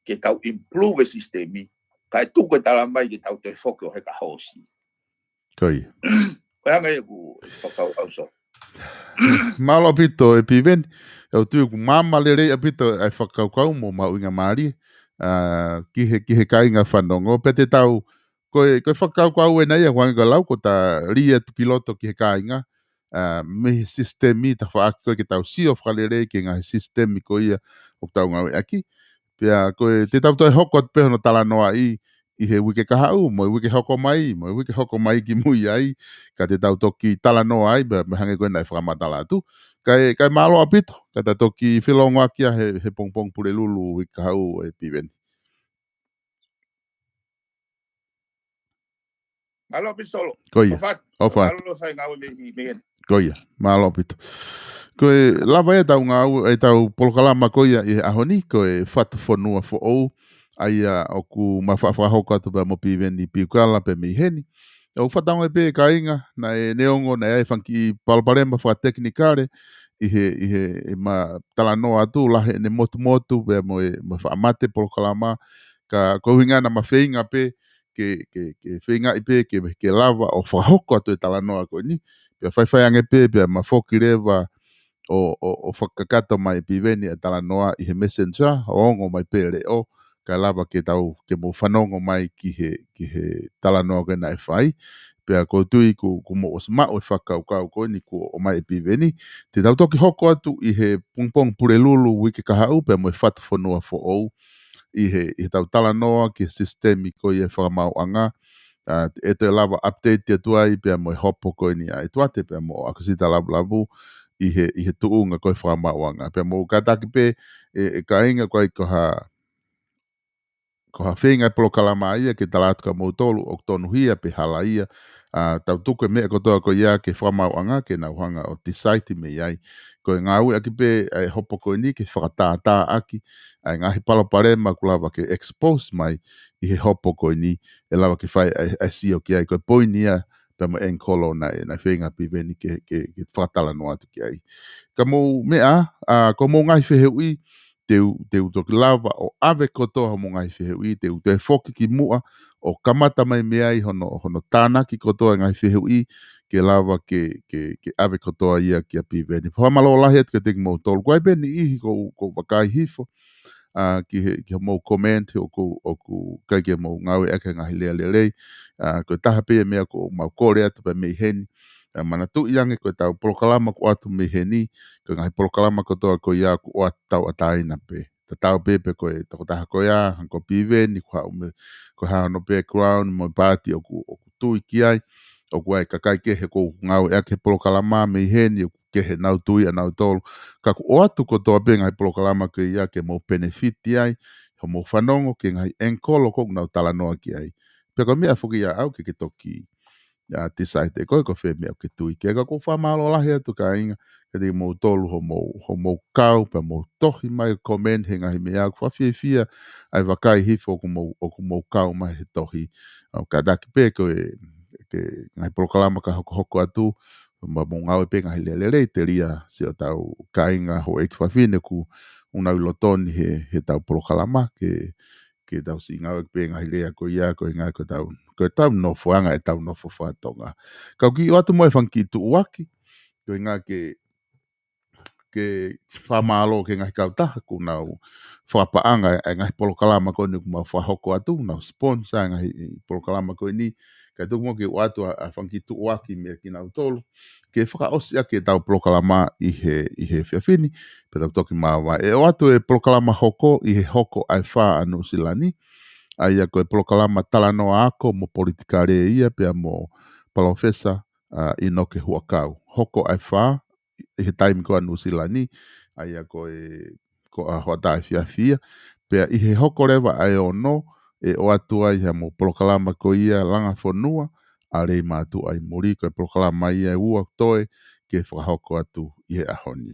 ke tau improve e sisitemi, kae tuku e tala mai ke tau toe foki ʻo he ka hoosi. Ko ia. Ko e anga ia ʻeku fakakaukau, Solo. Mālō ʻaupito e Piveni, ʻoku ou tui ʻoku maama lelei ʻaupito ʻa e fakakaukau mo mahuʻinga mālie, ʻa, ki he, ki he kāinga fanongo, pea te tau, ko e, ko e fakakaukau ena ia, ʻoku hangē ko e lau, ko ʻeta lī atu ki loto ki he kāinga, ʻa, mei he sisitemi tafaʻaki ko ē ke tau sio fakalelei ki he ngaahi sisitemi ko ia ʻoku tau ngāueʻaki. Pea ko e, te tau toe hoko atu pē hono talanoaʻi, ʻi he uike kahaʻu, mo e uike hoko mai, mo e uike hoko mai ki mui ai, ka te tau toki talanoa ai, pea, pea hangē ko ē naʻe fakamatala atu. Kae, kae mālō ʻaupito, ka ta toki felongoaki ia he, he pongipongi Pulelulu uike kahaʻu ʻe Piveni. Mālō ʻaupito Solo. Ko ia. ʻOfa atu. ʻOfa atu. Mālō fai ngāue mei, mei heni. Ko ia. Mālō ʻaupito. Ko e lava ʻetau ngāue, ʻetau polokalama ko ia ʻi he ʻaho ni, ko e Fatu Fonua Foʻou, ʻa ia ʻoku ma fa-, fakahoko atu pea mo Piveni Piukala pē mei heni. ʻOku fakatauange pē kāinga, naʻe neongo, naʻe ʻi ai e fanga kiʻi palopalema fakatekinikale, ʻi he, ʻi he, ʻi he ma talanoa atu, lahi ʻene motumotu, pea mo e, ma faʻa mate polokalama, ka ko e ʻuhinga naʻa ma feinga pē, ke, ke, ke feingaʻi pē, ke, ke lava ʻo fakahoko atu e talanoa ko eni. Pea faifai ange pē, pea ma foki leva ʻo, ʻo, ʻo fakakakato mai Piveni e talanoa ʻi he Messenger, ʻo ongo mai pē leʻo, kae lava ke tau, ke mou fanongo mai ki he, ki he talanoa ko ē naʻe fai. Pea ʻoku ou tui kuo, kuo mou ʻosi maʻu e fakakaukau ko eni kuo ʻomai ʻe Piveni. Te tau toki hoko atu ʻi he pongipongi Pulelulu uike kahaʻu pea mo e Fatu Fonua Foʻou ʻi he, ʻi heʻetau talanoa ki he sisitemi ko ia e fakamaauʻanga. ʻA, ʻe toe lava update atu ai pea mo e hopo ko eni ʻa ʻEtuate pea mo ʻAkisita Lavulavu ʻi he, ʻi he tuʻunga ko e fakamaauʻanga. Pea mou kātaki pē, ʻe, ʻe kāinga ko ai ko ha, ko ha feinga e polokalama ia ke tala atu kia moutolu ʻoku tonuhia pe halaia. ʻA, tau tuku e meʻa kotoa ko ia ki he fakamaauʻanga ke nau hanga ʻo decide mei ai. Ko e ngāueʻaki pē e hopo ko eni ke fakatātāʻaki ʻa e ngaahi palopalema ʻoku lava ke expose mai ʻi he hopo ko eni, ʻe lava ke fai ʻa e, ʻa e sio ki ai. Ko e poini ia pea mo e angle naʻe, naʻe feinga Piveni ke, ke, ke fakatalanoa atu ki ai. Ka mou meʻa, ʻa, ko hoʻomou ngaahi fehuʻi, te u, te u toki lava ʻo ʻave kotoa hoʻomou ngaahi fehuʻi, te u toe foki ki muʻa ʻo kamata mai mei ai hono, hono tānaki kotoa e ngaahi fehuʻi, ke lava ke, ke, ke ʻave kotoa ia kia Piveni. Fakamālō lahi atu kiate kimoutolu. Ko e pē niʻihi ʻoku, ʻoku ou vakai hifo, ʻa, ki he, ki hoʻomou comment, ʻoku, ʻoku ʻikai ke mou ngāueʻaki e ngaahi lea lelei. ʻA, ko e taha pē ia e meʻa ʻoku mau kole atu pē mei heni. ʻA, manatuʻi ange ko ʻetau polokalama ʻoku ʻoatu mei heni, ko e ngaahi polokalama kotoa ko ia ʻoku ʻoatu tauʻatāina pē. Tatau pē pe ko e tokotaha ko ia, hangē ko Piveni, ko e hā mo e, ko e hā hono background, mo e paati ʻoku, ʻoku tui ki ai, ʻoku ʻi ai e kakai kehe ʻoku ngāueʻaki e polokalama mei heni, ʻoku kehe ʻenau tui ʻanautolu. Ka ʻoku ʻoatu kotoa pē ngaahi polokalama ko ia ke mou benefit ai, hoʻomou fanongo ki he ngaahi angle ʻoku nau talanoa ki ai. Pea ko e meʻa foki ia ʻaʻau ke ke toki, ʻa, decide ʻe koe ko fē meʻa ʻoku ke tui ki ai. Ka ʻoku ou fakamālō lahi atu kāinga, kiate kimoutolu hoʻomou, hoʻomou kau, pea mou tohi mai comment he ngaahi meʻa ʻoku fakafiefia ai vakai hifo ʻoku mou, ʻoku mou kau mai he tohi. ʻA, kātaki pē ko e, ke ngaahi polokalama ka hokohoko atu, ma mou ngāue pē ngaahi lea lelei telia siʻotau kāinga houʻeiki fafine ʻoku nau ʻi loto ni he, heʻetau polokalama, ke, ke tau siʻi ngāueʻaki pē ngaahi lea ko ia, ko e ngaahi ko ʻetau, ko ʻetau nofoʻanga, ʻetau nofo faka-Tonga. Kau kiʻi ʻoatu mo e fanga kiʻi tuʻuaki, ko e ngaahi ke, ke fakamālō ki he ngaahi kautaha ʻoku nau fakapaʻanga e ngaahi polokalama ko eni ʻoku mau fakahoko atu, nau sponsor e ngaahi polokalama ko eni, kae tuku muʻa ke u ʻoatu ʻa, ʻa e fanga kiʻi tuʻuaki meia kinautolu ke fakaʻosi ʻaki ʻetau polokalama ʻi he, ʻi he efiafi ni, pea tau toki māvae. ʻE ʻoatu e polokalama hoko ʻi he hoko ʻa e fā ʻa Nuʻusila ni, ʻa ia ko e polokalama talanoa ako mo politikale ia pea mo Palōfesa, ʻa, ʻInoke Huʻakau. Hoko ʻa e fā, ʻi he taimi ko ē ʻa Nuʻusila ni, ʻa ia ko e, ko e hoʻatā efiafi ia. Pea ʻi he hoko leva ʻa e ono, ʻe ʻoatu ai haʻamou polokalama ko ia Langa Fonua ʻa Lei Mātuʻa ʻi Muli, ko e polokalama ia ʻe ua toe ke fakahoko atu ʻi he ʻaho ni.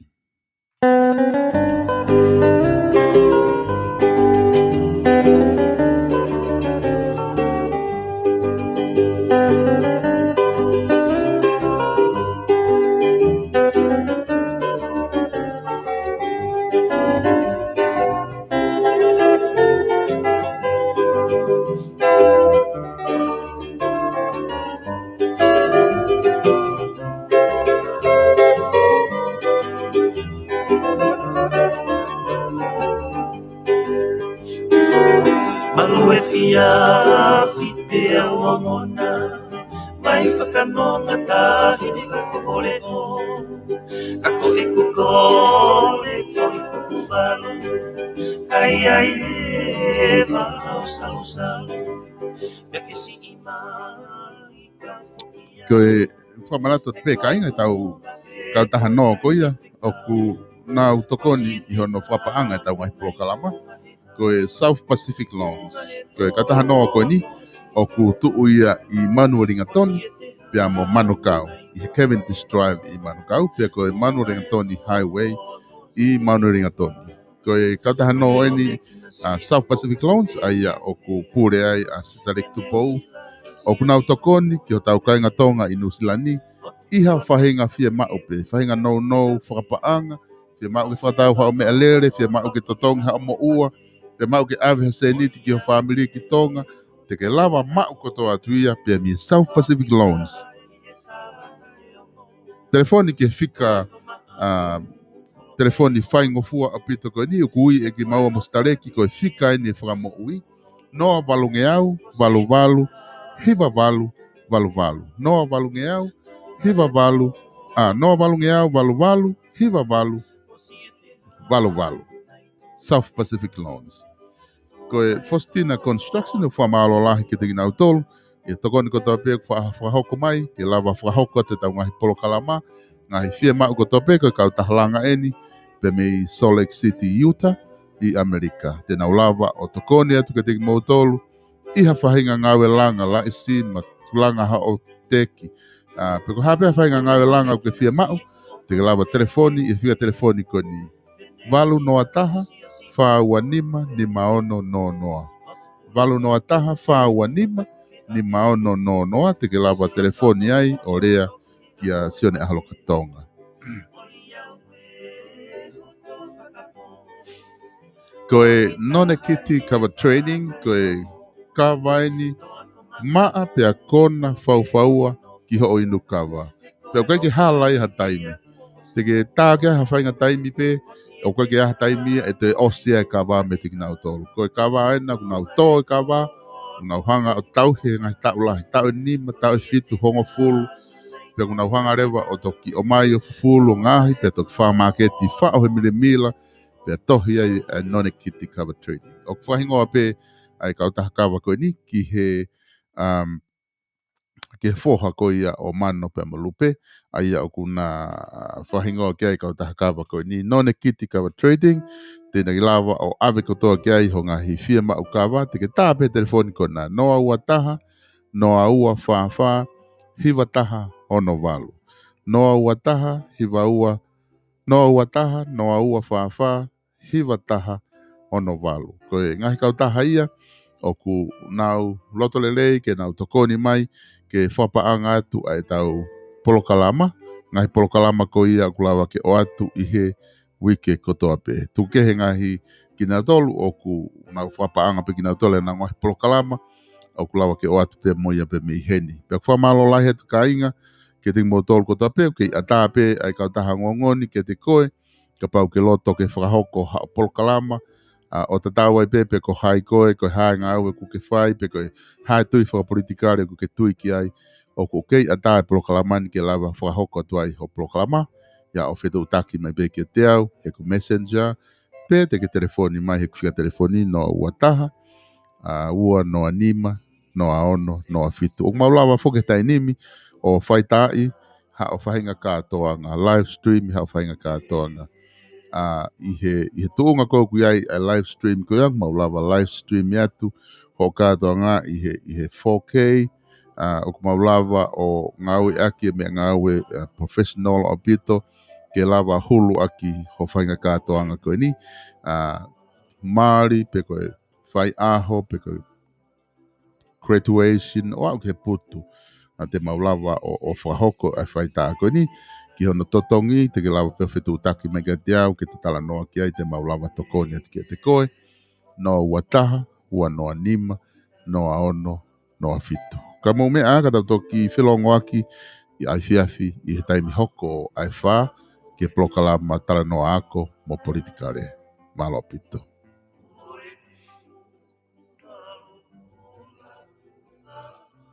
Malu efiafi pea ʻoua mona, mai fakanonga taʻahine ka ko ho leʻo. Ka ko ʻeku kole foʻi kuku valu, ka ʻi ai leva ʻa hoʻo salusalu. Ko e fakamanatu atu pē kāinga, ʻetau kautaha nō ko ia ʻoku nau tokoni ʻi hono fakapaʻanga ʻetau ngaahi polokalama, ko e South Pacific Loans. Ko e kautaha nō ko eni ʻoku tuʻu ia ʻi Manurelingatoni pea mo Manukau, ʻi he Cavendish Drive ʻi Manukau, pea ko e Manurelingatoni Highway ʻi Manurelingatoni. Ko e kautaha nō eni ʻa South Pacific Loans, ʻa ia ʻoku pule ai ʻa Sitaleki Tupou. ʻOku nau tokoni ki hotau kāinga Tonga ʻi Nuʻusila ni ʻi ha faʻahinga fiemaʻu pē, faʻahinga nounou fakapaʻanga, fiemaʻu ke fakatau haʻo meʻalele, fiemaʻu ke totongi haʻo moʻua, fiemaʻu ke ʻave ha sēniti ki ho fāmili ki Tonga, te ke lava maʻu kotoa atu ia pē mei South Pacific Loans. Telefoni ki he fika, ʻa, telefoni faingofua ʻaupito ko eni, ʻoku ui ʻe kimaua mo Sitaleki ko e fika eni ʻo e fakamoʻui, noa valungeau valu valu hiva valu valu valu. Noa valungeau hiva valu, ʻa, noa valungeau valu valu hiva valu valu valu. South Pacific Loans. Ko e Faustina Construction, ʻoku fakamālō lahi kiate kinautolu ʻi he tokoni kotoa pē ʻoku fa-, fakahoko mai, ke lava fakahoko atu ʻetau ngaahi polokalama, ngaahi fiemaʻu kotoa pē, ko e kautaha langa eni pē mei Salt Lake City, Utah, ʻi ʻAmelika. Te nau lava ʻo tokoni atu kiate kimoutolu ʻi ha faʻahinga ngāue langa, laʻi sima, langa haʻo teki, ʻa, pe ko e hā pē ha faʻahinga ngāue langa ʻoku ke fiemaʻu, te ke lava telefoni ʻi he fika telefoni ko eni, valu noa taha, fā ua nima, nima ono noa noa. Valu noa taha, fā ua nima, nima ono noa noa, te ke lava telefoni ai ʻo lea kia Sione ʻAhaloka Tonga. Ko e Nonekiti Kava Trading, ko e kava eni maʻa pea kona faufaua ki hoʻo inu kava. Pea ʻoku ʻikai ke hala ʻi ha taimi. Te ke tā ki ai ha faʻahinga taimi pē, ʻoku ʻikai ke ʻi ai ha taimi ia ʻe toe ʻosi ai e kava meiate kinautolu. Ko e kava ena, ʻoku nau tō e kava, ʻoku nau hanga ʻo tauhi he ngaahi taʻu lahi, taʻu ʻe nima, taʻu ʻe fitu, hongofulu. Pea ʻoku nau hanga leva ʻo toki ʻomai ʻo fufulu ʻo ngaohi, pea toki fakamāketi faʻo he milemila, pea tohi ai ʻa e Nonekiti Kava Trading. ʻOku fakahingoa pē ʻa e kautaha kava ko eni ki he, um, ki he foha ko ia ʻo Mano pea mo Lupe, ʻa ia ʻoku na fakahingoa ki ai e kautaha kava ko eni, Nonekiti Kava Trading. Te nau lava ʻo ʻave kotoa ki ai hoʻo ngaahi fiemaʻu kava, te ke tā pē he telefoni ko ena, noa ua taha, noa ua fā fā, hiva taha ono valu. Noa ua taha, hiva ua, noa ua taha, noa ua fā fā, hiva taha ono valu. Ko e ngaahi kautaha ia ʻoku nau loto lelei ke nau tokoni mai ke fakapaʻanga atu ʻa ʻetau polokalama, ngaahi polokalama ko ia ʻoku lava ke ʻoatu ʻi he uike kotoa pē. Tuku kehe ngaahi kinautolu ʻoku nau fakapaʻanga pē kinautolu ʻenau ngaahi polokalama ʻoku lava ke ʻoatu pē mo ia pē mei heni. Pea ʻoku fakamālō lahi atu kāinga kiate kimoutolu kotoa pē, ʻoku kei ʻatā pē ʻa e kautaha ongoongo ni kiate koe, kapau ʻoku ke loto ke fakahoko haʻo polokalama, ʻa, ʻo tatau ai pē pe ko hai koe, ko e hā e ngāue ʻoku ke fai, pe ko e hā e tui fakapolitikale ʻoku ke tui ki ai, ʻoku kei ʻatā e polokalama ni ke lava fakahoko atu ai hoʻo polokalama, ʻi haʻo fetuʻutaki mai pē kiate au heʻeku Messenger, pe te ke telefoni mai heʻeku fika telefoni, noa ua taha, ʻa, ua noa nima, noa ono noa fitu. ʻOku mau lava foki he taimi ni ʻo faitaaʻi haʻo faʻahinga kātoanga, live stream haʻo faʻahinga kātoanga. ʻA, ʻi he, ʻi he tuʻunga ko ē ʻoku ʻi ai ʻa e live stream ko ia, mau lava live stream atu hoʻo kātoanga ʻi he, ʻi he four K, ʻa, ʻoku mau lava ʻo ngāueʻaki e meʻangāue, ʻa, professional ʻaupito, ke lava hulu ʻaki hoʻo faʻahinga kātoanga ko eni, ʻa, mali, pe ko e faiʻaho, pe ko e graduation, ʻo aʻu ki he putu. ʻA, te mau lava ʻo, ʻo fakahoko ʻa e faitā ko eni, ki hono totongi, te ke lava pē ʻo fetuʻutaki mai kiate au, ke ta talanoa ki ai, te mau lava tokoni atu kiate koe, noa ua taha, ua noa nima, noa ono noa fitu. Ka mou meʻa, ka tau toki felōngoaki ʻi ʻafiafi ʻi he taimi hoko ʻa e fā, ki he polokalama Talanoa Ako mo Politikale. Mālō ʻaupito.